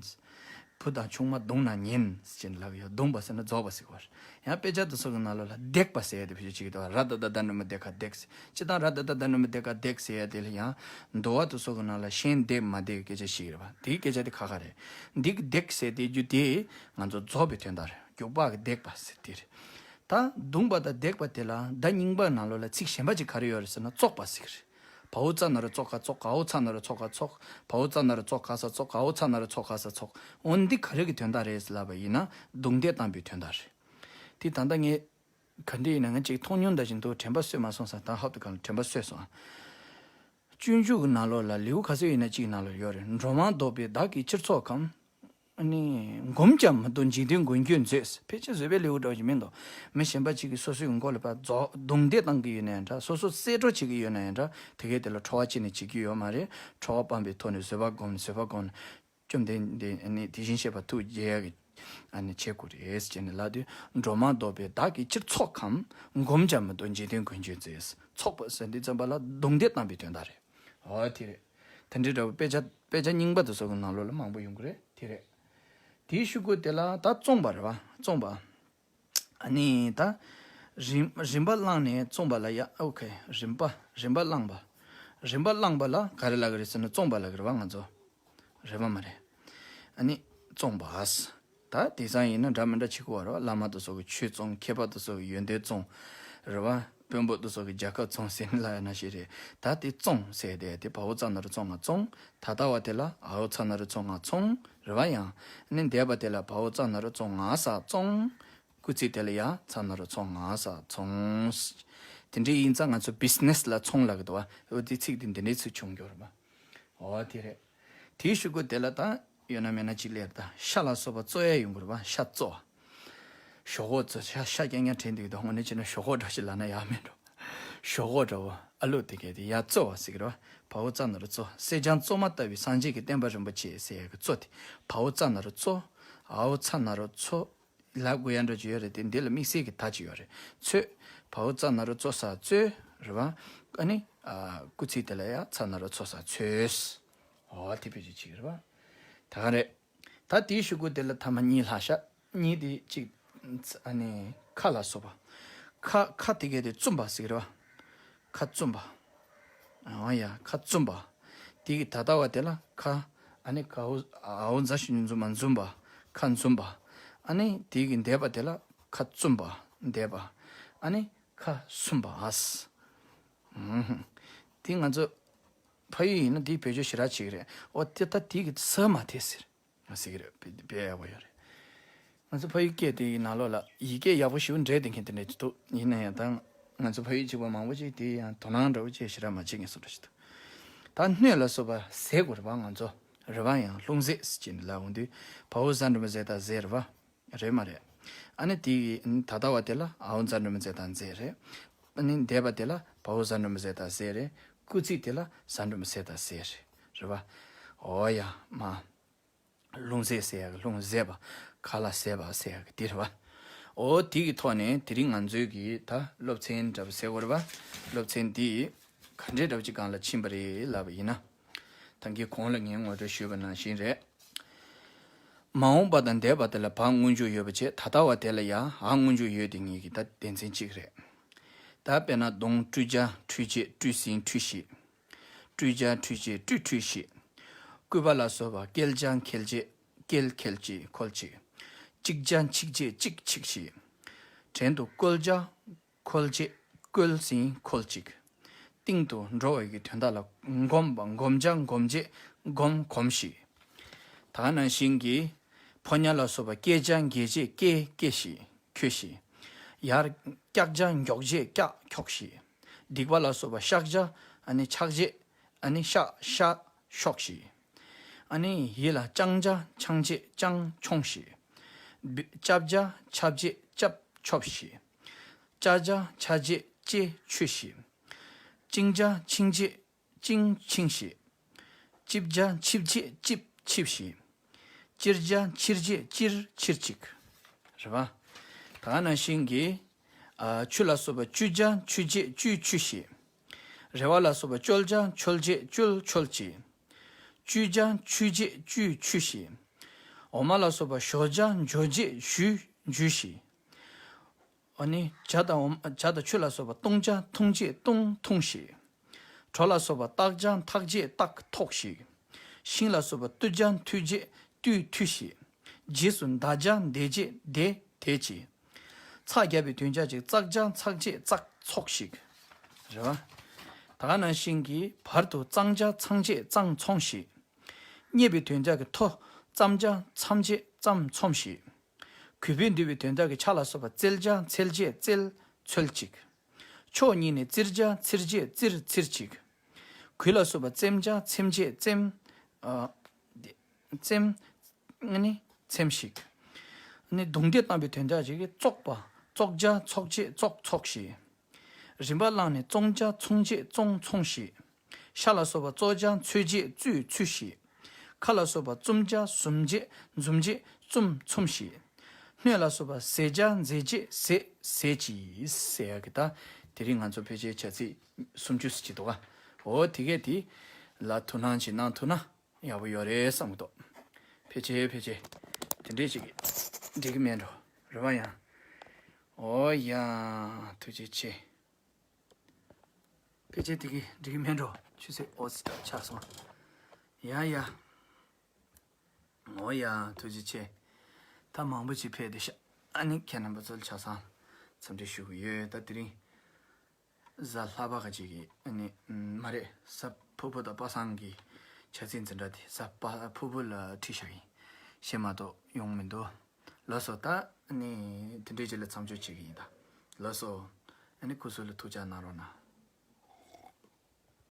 བུ་དང་ཆུང་མ་བརྡུངས་ན་ཉན་ཟེར་ནས་ལབ་ཡོད། བརྡུངས་པ་ཟེར་ན་རྫོགས་པ་ཟེར་བ་རེད། ཡང་དཔེ་ཆ་དེ་ཚོ་གི་ནང་ལོགས་ལ་རྡེག་པ་ཟེར་ཡ་དེ་བེད་སྤྱོད་བྱེད་ཀྱི་འདུག་བ། ར་ད་བཏགས་རྡ་འགྲེང་བུ་རྡེ་ག་རྡེག་ཟེར། སྤྱིར་བཏང་ར་ད་བཏགས་རྡ་འགྲེང་བུ་རྡེ་ག་རྡེག་ཟེར་ཡ་དེ་ལ་ཡང་འདུལ་བ་དེ་ཚོ་གི་ནང་ལ་ཤན་འདེབས་མ་འདེབས་ཀྱི་སྐད་ཆ་ཞིག་རེད་བ། དེའི་སྐད་ཆ་དེ་ཁ་ཁ་རེད། འདི་གི་རྡེག་ཟེར་དེ་རྒྱུ་དེ་ང་ཚོ་རྫོགས་པའི་དོན་དག་རེད། རྒྱུག་པ་གི་རྡེག་པ་ཟེར་དེ་རེད། ད་བརྡུངས་པ་དང་རྡེག་པ་དེ་ལ་བརྡ་རྙིང་པ་ནང་ལོགས་ལ་ཚིག་གཞན་པ་ཅིག་ག་རེ་ཡོད་རེད་ཟེར་ན་བཙོག་པ་ཟེར་གི་རེད། བའོ་ཙ་ན་རོ་ཙོ་ག་བཙོག་གའོ་ཚ་ན་རོ་ཚོ་ག་ཚོག་བའོ་ཙ་ན་རོ་ཙོ་ག་ས་ཙོག་གའོ་ཚ་ན་རོ་ཚོ་ག་ས་ཚོག་འོ་འདི་ག་རེ་གི་དོན་དག་རེད་ལབ་པ་ཡིན་ན་རྡུང་རྡེག་བཏང་པའི་དོན་དག་རེད། དེ་ད་ལྟ་ངས་ག་འདྲ་ཡིན་ན་ང་ཅིག་མཐོང་མྱོང་འདྲ་བཞིན་དུ་དྲན་པ་གསོས་མ་སོང་ཟེར། ད་ཧབ་ཏུ་གང་ལ་དྲན་པ་གསོས་སོང་ཨ། སྤྱོད་འཇུག་གི་ནང་ལོགས་ལ་ལེའུ་ག་ཚོད་ཡིན་ན་གཅིག་ནང་ལ་ཡོད་རེད། འགྲོ་མང་བཟློག་པས་བདག་གི་ཕྱིར་ཚོགས་ཁམས། ཨ་ནི་འགུམ་ཀྱང་མི་བཏུབ་འཇིག་རྟེན་མགོན་ཁྱོད་མཛོད། ཕལ་ཆེར་བཟོད་པའི་ལེའུ་འདྲ་བ་ཞིག་མིན་འདུག་མི་གཞན་པ་གཅིག་གིས་སོ་སོའི་མགོ་ལ་ཕར་རྡུང་རྡེག་བཏང་གི་ཡོད་ན་ཡང་འདྲ། སོ་སོ་གསེད་བཀྲོལ་བྱེད་ཀྱི་ཡོད་ན་ཡང་འདྲ། དེ་གས་དེ་ལ་ཁྲོ་བ་ཅི་ནས་བྱེད་ཀྱི་ཡོད་མ་རེད། ཁྲོ་བ་སྤངས་པའི་ཐོག་ནས་བཟོད་པ་བསྒོམ། བཟོད་པ་བསྒོམ་ནས། བཅོམ་ལྡན་འདས་ཨ་ནི་དེ་བཞིན་གཤེགས་པ་ཐུགས་དགྱེས་ཡག་གི་ཨ་ནི་བྱེད་དགོས་རེད་ཟེར་ནས་ལབ་དུས། འགྲོ་མང་བཟློག་པས་བདག་གི་ཕྱིར་ཚོགས་ཁམས། འགུམ་ཀྱང་མི་བཏུབ་འཇིག་རྟེན་མགོན་ཁྱོད་མཛོད། ཚོགས་པ་ཟེར་འདི་ཙམ་པ་ལ་རྡུང་རྡེག་བཏང་པའི་དོན་དག་རེད། འོ་དེ་རེད། དེ་འདྲའི་འདྲ་བོ་དཔེ་ཆ་དཔེ་ཆ་རྙིང་པ་དེ་ཚོ་གི་ནང་ལོགས་ལ་མང་པོ་ཡོང་གི་རེད། དེ་རེད། དེའི་གཞུག་གུ་དེ་ལ་ད་བཙོངས་པ་རེད་བ། བཙོངས་པ། ཨ་ནི་ད། རིམ་རིམ་པ་བླངས་ནས་བཙོངས་པ་ལ་ཡ། ཨོ་ཁེ། རིམ་པ་རིམ་པ་བླངས་པ། རིམ་པ་བླངས་པ་ལ་ག་རེ་ལབ་ཀྱི་རེད་ཟེར་ན་བཙོངས་པ་ལབ་ཀྱི་རེད་བ་ང་ཚོ། རེད་བ་མ་རེད། ཨ་ནི། བཙོངས་པ། ད་དེང་སང་ཡིན་ན་འདྲ་མི་འདྲ་བྱེད་ཀྱི་ཡོད་རེད་བ། བླ་མ་དེ་ཚོ་གི་ཆོས་བཙོངས། མཁས་པ་དེ་ཚོ་གི་ཡོན་ཏན་བཙོངས། རེད་བ། དཔོན་པོ་དེ་ཚོ་གི་རྒྱལ་ཁབ་བཙོང་ཟེར་ནི་ལ་ཡ་ན་ཞིག་རེད། ད་དེ་བཙོང་ཟེར་དེ་དེ་བའོ་ཙ་ན་རོ་བཙོ་ང་བཙོང་། ད་ལྟ་བ་དེ་ལ་འའོ་ཚ་ན་རོ་ཚོ་ང་ཚོང་རེད་བ། ཡང་ནི་འདས་པ་དེ་ལ་བའོ་ཙ་ན་རོ་བཙོ་ང་ས་བཙོང་། སྐུལ་ཚིག་དེ་ལ་ཡ་ཚ་ན་རོ་ཚོ་ང་ས་ཚོང་། དེ་འདྲའི་ཡིན་ཙང་ང་ཚོ་བི་ཛི་ནེ་སི་ལ་ཚོང་ལབ་གི་འདུག་བ། འོ་དེ་ཚིག་དེ་འདི་འདྲའི་ཚིག་བྱུང་འགྱོ་རེད་བ། འོ་དེ་རེད། དེའི་གཞུག་གུ་དེ་ལ་ད་ཡོད་ན་མེད་ན་ཅིག་ལས་ད་ཤ་ལ་སོགས་པ་བཙོ་ཡ་ཡོང་གི་རེད་བ། ཤ་བཙོ་བ། ཞོག་ཁོག་བཙོ། ཤ་ཤ་རྐྱང་རྐྱང་དྲན་འདུག་ད་དངོས་གནས་བྱས་ན་ཞོག་ཁོག་འདྲ་ཞིག་ལབ་ན་ཡག་མེད་འགྲོ། ཞོག་ཁོག་འདྲ་བོ་ཨ་ལུ་དེ་གས་དེ་ཡ་བཙོ་བ་ཟེར་གི་རེད་བ། བའོ་ཙ་ན་རོ་བཙོ། གསེར་སྦྱངས་བཙོ་མ་ལྟ་བུའི་སངས་རྒྱས་ཀྱི་བསྟན་པ་རིན་པོ་ཆེ་ཟེར་ཡ་གི་བཙོ་དེ་བའོ་ཙ་ན་རོ་བཙོ། འའོ་ཚ་ན་རོ་ཚོ། ལབ་དགོས་ཡ་འདྲ་ཅིག་ཡོད་རེད་དེ། འདི་ལ་དམིགས་བསལ་གྱི་ད་ཅིག་ཡོད་རེད། ཚོད། བའོ་ཙ་ན་རོ་བཙོ་ས་བཙོས་རེད་བ། ཨ་ནི་ཨ་སྐུལ་ཚིག་དེ་ལ་ཡ་ཚ་ན་རོ་ཚོ་ས་ཚོས། འོ་དེ་བེད་སྤྱོད་བྱེད་ཀྱི་རེད་བ། ད་ག་རེད། ད་དེའི་གཞུག་གུ་དེ་ལ་ཐ་མ་གཉིས་ལྷག་ཤག་གཉིས་དེ་གཅིག་ཨ་ནི་ཁ་ལ་སོགས་པ། ཁ་ཁ་དེ་གས་དེ་བཙུམ་པ་ཟེར་གི་རེད་བ། ཁ་བཙུམ་པ། འོ་ཡ་ཁ་བཙུམ་པ། དེ་གི་ད་ལྟ་བ་དེ་ལ་ཁ། ཨ་ནི་གའོ་འའོ་འཛ་ཞབས་ཀྱུ་འཛུམ་མ་འཛུམ་པ། ཁ་འཛུམ་པ། ཨ་ནི་དེ་གི་འདས་པ་དེ་ལ་ཁ་བཙུམ་པ། འདས་པ། ཨ་ནི་ཁ་བཙུམ་པ་ཨ་ས། ཨུམ། དེ་ང་ཚོ་ཕ་ཡུལ་ཡིན་ན་དེའི་བེད་སྤྱོད་ཞེ་དྲག་བྱེད་ཀྱི་རེད། འོ་དེ་ད་དེ་གི་ས་མ་དེ་ཟེར། ཟེར་གྱི་རེད། དཔེ་དཔེ་ཡག་པོ་ཡོད་རེད། ང་ཚོ་ཕ་ཡུལ་སྐད་དེ་ཡི་ནང་ལོགས་ལ་ཡི་གེ་ཡག་པོ་ཞེ་པོ་འབྲི་བསྡད་མཁན་དེ་འདྲ་ཅིག་འདུག་ཡིན་ན་ཡང་ད་ང་ཚོ་ཕ་ཡུལ་གཅིག་པ་མང་པོ་ཅིག་དེ་ཡང་དོ་སྣང་འདྲ་པོ་ཅིག་ཞེ་དྲག་མ་བྱེད་མཁན་བཟོ་འདྲ་ཞིག་འདུག་ད་སྣོད་ལ་སོགས་པ་ཟས་དགོས་རེད་པ། ང་ཚོ་རེད་པ། ཡང་ལྷུང་བཟེད་ཟེར་གྱི་འདི་ལ་འོང་དུས་བའོ་ཟ་འགྲེང་བུ་ཟེ་ད་ཟེར་བ། རེད་མ་རེད། ཨ་ནི་དེ་ཡི་ད་ལྟ་བ་དེ་ལ་འའོ་ཛ་འགྲེང་བུ་ཛེ་ད་ཛེ་རེད། ཨ་ནི་འདས་པ་དེ་ལ་བའོ་ཟ་འགྲེང་བུ་ཟེ་ད་ཟེ་རེད། སྐུལ་ཚིག་དེ་ལ་ཟ་འགྲེང་བུ་ཟེ་ད་ཟེ་རེད། རེད་པ། འོ་ཡ་མ། ལྷུང་བཟེད་ཟེར་ཡག་གི་ལྷུང་བཟེད་པ། ཁ་ལ་བཟེད་པ་ཟེར་ཡག་གི་དེ་རེད་པ། འོ་དེ་གི་ཐོག་ནས་དེ་རིང་ང་ཚོའི་གི་ད་སློབ་ཚན་འདྲ་པོ་ཟེར་དགོས་རེད་པ། སློབ་ཚན་འདི་ག་འདྲའི་འདྲ་པོ་ཅིག་སྒང་ལ་ཕྱིན་པ་རེད་ལབ་པ་ཡིན་ན། ད་གིན་གོང་ལ་ངས་ངོ་སྤྲོད་ཞུས་པ་ནང་བཞིན་རེད། མ་འོངས་པ་དང་འདས་པ་དེ་ལ་བ་སྔོན་འཇུག་ཡོད་པ་བྱས། ད་ལྟ་བ་དེ་ལ་ཡང་འ་སྔོན་འཇུག་ཡོད་དེ་ངེས་ཀྱི་ད་སྡེ་ཚན་གཅིག་རེད། ད་དཔེར་ན་གདོང་བཀྲུས་བྱ་བཀྲུས་བྱེད་བཀྲུས་ཟིན་བཀྲུས་ཤིག་བཀྲུས་བྱ་བཀྲུས་བྱེད་བཀྲུས་བཀྲུས་ཤིག་སྐུད་པ་ལ་སོགས་པ་བཀལ་བྱ་འཁེལ་བྱེད་བཀལ་འཁེལ་བྱེད་འཁོལ་ཅིག་གཅིག་བྱ་འཆིག་བྱེད་གཅིག་འཆིག་ཤིག་བྲན་དུ་བཀོལ་བྱ་འཁོལ་བྱེད་བཀོལ་ཟིན་འཁོལ་ཅིག་སྟེང་དུ་འགྲོ་བའི་གི་དོན་དག་ལ་འགོམ་པ་འགོམ་བྱ་འགོམ་བྱེད་འགོམ་གོམས་ཤིག་ད་ནང་བཞིན་གྱི་ཕོ་ཉ་ལ་སོགས་པ་བཀལ་བྱ་འགེལ་བྱེད་བཀལ་བཀལ་ཤིག་ཁྱོད་ཤིག་ཡར་བཀྱག་བྱ་མགྱོགས་བྱེད་བཀྱག་ཁྱོག་ཤིག་སྡིག་པ་ལ་སོགས་པ་བཤགས་བྱ་ཨ་ནི་ཆག་བྱེད་ཨ་ནི་བཤགས་བཤགས་ཤོག་ཤིག་ཨ་ནི་ཡིད་ལ་བཅང་བྱ་ཆང་བྱེད་བཅང་ཆོང་ཤིག་བཅབ་བྱ་ཆབ་བྱེད་བཅབ་ཆོབ་ཤིག་ཅ་བྱ་ཆ་བྱེད་ཅེ་ཆོས་ཤིག་བཅིང་བྱ་ཆིང་བྱེད་ཅིང་ཆིང་ཤིག་ཅིབ་བྱ་ཆིབ་བྱེད་ཅིབ་ཆིབ་ཤིག་ཅིར་བྱ་ཕྱིར་བྱེད་ཅིར་ཕྱིར་ཅིག་རེད་པ། ད་ནང་བཞིན་གྱི། ཨ། ཆུ་ལ་སོགས་པ་ཆུ་བྱ་ཆུ་བྱེད་ཆུ་ཆུ་ཤིག་རེ་བ་ལ་སོགས་པ་བཅོལ་བྱ་ཆོལ་བྱེད་ཅོལ་ཆོལ་ཅིག་ཆུ་བྱ་ཆུ་བྱེད་ཆུ་ཆུ་ཤིག་འོ་མ་ལ་སོགས་པ་ཞོ་བྱ་འཇོ་བྱེད་ཞུ་འཇུ་ཤིག་ཨ་ནི་ཇ་དང་འོ་མ། ཇ་དང་ཆུ་ལ་སོགས་པ་བཏུང་བྱ་འཐུང་བྱེད་བཏུང་འཐུང་ཤིག་གྲོ་ལ་སོགས་པ་བཏགས་བྱ་འཐག་བྱེད་བཏགས་འཐོག་ཤིག་ཤིང་ལ་སོགས་པ་བཏུ་བྱ་འཐུ་བྱེད་བཏུ་འཐུ་ཤིག་རྗེས་སུ་འདག་བྱ་འདེད་བྱེད་འདེད་འདེད་ཅིག་ཚ་རྒྱབ་པའི་དོན་བྱ་ཅིག་ཙག་བྱ་ཚག་བྱེད་ཙག་ཚོག་ཤིག་རེད་པ། ད་ག་ནང་བཞིན་གྱི་བར་དུ་གཙང་བྱ་ཚང་བྱེད་ཙང་ཚོང་ཤིག་རྙེད་པའི་དོན་བྱ་གི་ཐོ་ཙམ་བྱ་ཚམ་བྱེད་ཙམ་ཚོམ་ཤིག་གུས་པས་འདུད་པའི་དོན་དག་གི་ཆ་ལ་སོགས་པ་བཙལ་བྱ་འཚལ་བྱེད་བཙལ་འཚོལ་ཅིག་ཕྱོགས་གཉིས་ནས་བཙིར་བྱ་འཚིར་བྱེད་བཙིར་འཚིར་ཅིག་གུས་ལ་སོགས་པ་བཙེམ་བྱ་འཚེམ་བྱེད་བཙེམ། ཨ། བཙེམ། ནི་འཚེམ་ཞིག་ནི་རྡུང་རྡེག་བཏང་བའི་དོན་དག་ཅིག་གིས་བཙོག་པ་བཙོག་བྱ་ཚོག་བྱེད་ཙོག་ཚོག་ཤིག་རིམ་པ་བླངས་ནས་བཙོང་བྱ་ཚོང་བྱེད་ཙོང་ཚོང་ཤིག་ཤ་ལ་སོགས་པ་བཙོ་བྱ་འཚོལ་བྱེད་འཚོལ་འཚོལ་ཤིག་ཁ་ལ་སོགས་པ་བཙུམ་བྱ་ཟུམ་བྱེད་འཛུམ་བྱེད་བཙུམ་ཚུམ་ཤིག་སྣོད་ལ་སོགས་པ་ཟད་བྱ་འཛད་བྱེད་ཟད་ཟད་ཅིག་ཟེར་ཡག་གི་ད་དེ་རིང་ང་ཚོ་ཕལ་ཆེར་བྱ་ཚིག་སུམ་ཅུ་ཙམ་ཅིག་འདུག་ག་འོ་དེ་གས་དེ་ལ་ཐུགས་སྣང་ཅིག་གནང་ཐུབ་ན་ཡག་པོ་ཡོད་རེད་བསམ་གི་འདུག་ཕལ་ཆེར་ཕལ་ཆེར་དེ་འདྲས་ཅིག་འགྲིག་གི་མེད་འགྲོ། རེད་པ། ཡང་། འོ་ཡ། ཐུགས་རྗེ་ཆེ། ཕལ་ཆེར་དེ་གི་འགྲིག་གི་མེད་འགྲོ། ཆུ་ཚོད་འོ་ཙི་ཙི་ཆགས་སོང་། ཡ་ཡ། འོ་ཡ། ཐུགས་རྗེ་ཆེ། ད་མང་པོ་ཅིག་ཕེབས་བསྡད་ཤག་ཨ་ནི་ཁྱེད་རྣམ་པ་ཚོ་ལ་ཆ་ཚང་འཚམས་འདྲི་ཞུ་གི་ཡོད། ད་དེ་རིང་ གཟའ་ལྷག་པ་ག་ཅིག་གི་ཨ་ནི་མ་རེད། གཟའ་ཕུར་བུ་དང་པ་སངས་ཀྱི་ཆ་ཚིག་འཛིན་གྲྭ་དེ་གཟའ་པ་ཕུར་བུ་ལ་ཁྲིད་བཞག་ཡིན། ཤེས་མ་གཏོགས་ཡོང་མི་འདུག་ལགས་སོ། ད་ཨ་ནི་དེ་འདྲའི་ཅིག་ལ་མཚམས་འཇོག་བྱེད་ཀྱི་ཡིན་ད། ལགས་སོ། ཨ་ནི་སྐུ་གཟུགས་ལ་ཐུགས་ཅག་གནང་རོགས་གནང་།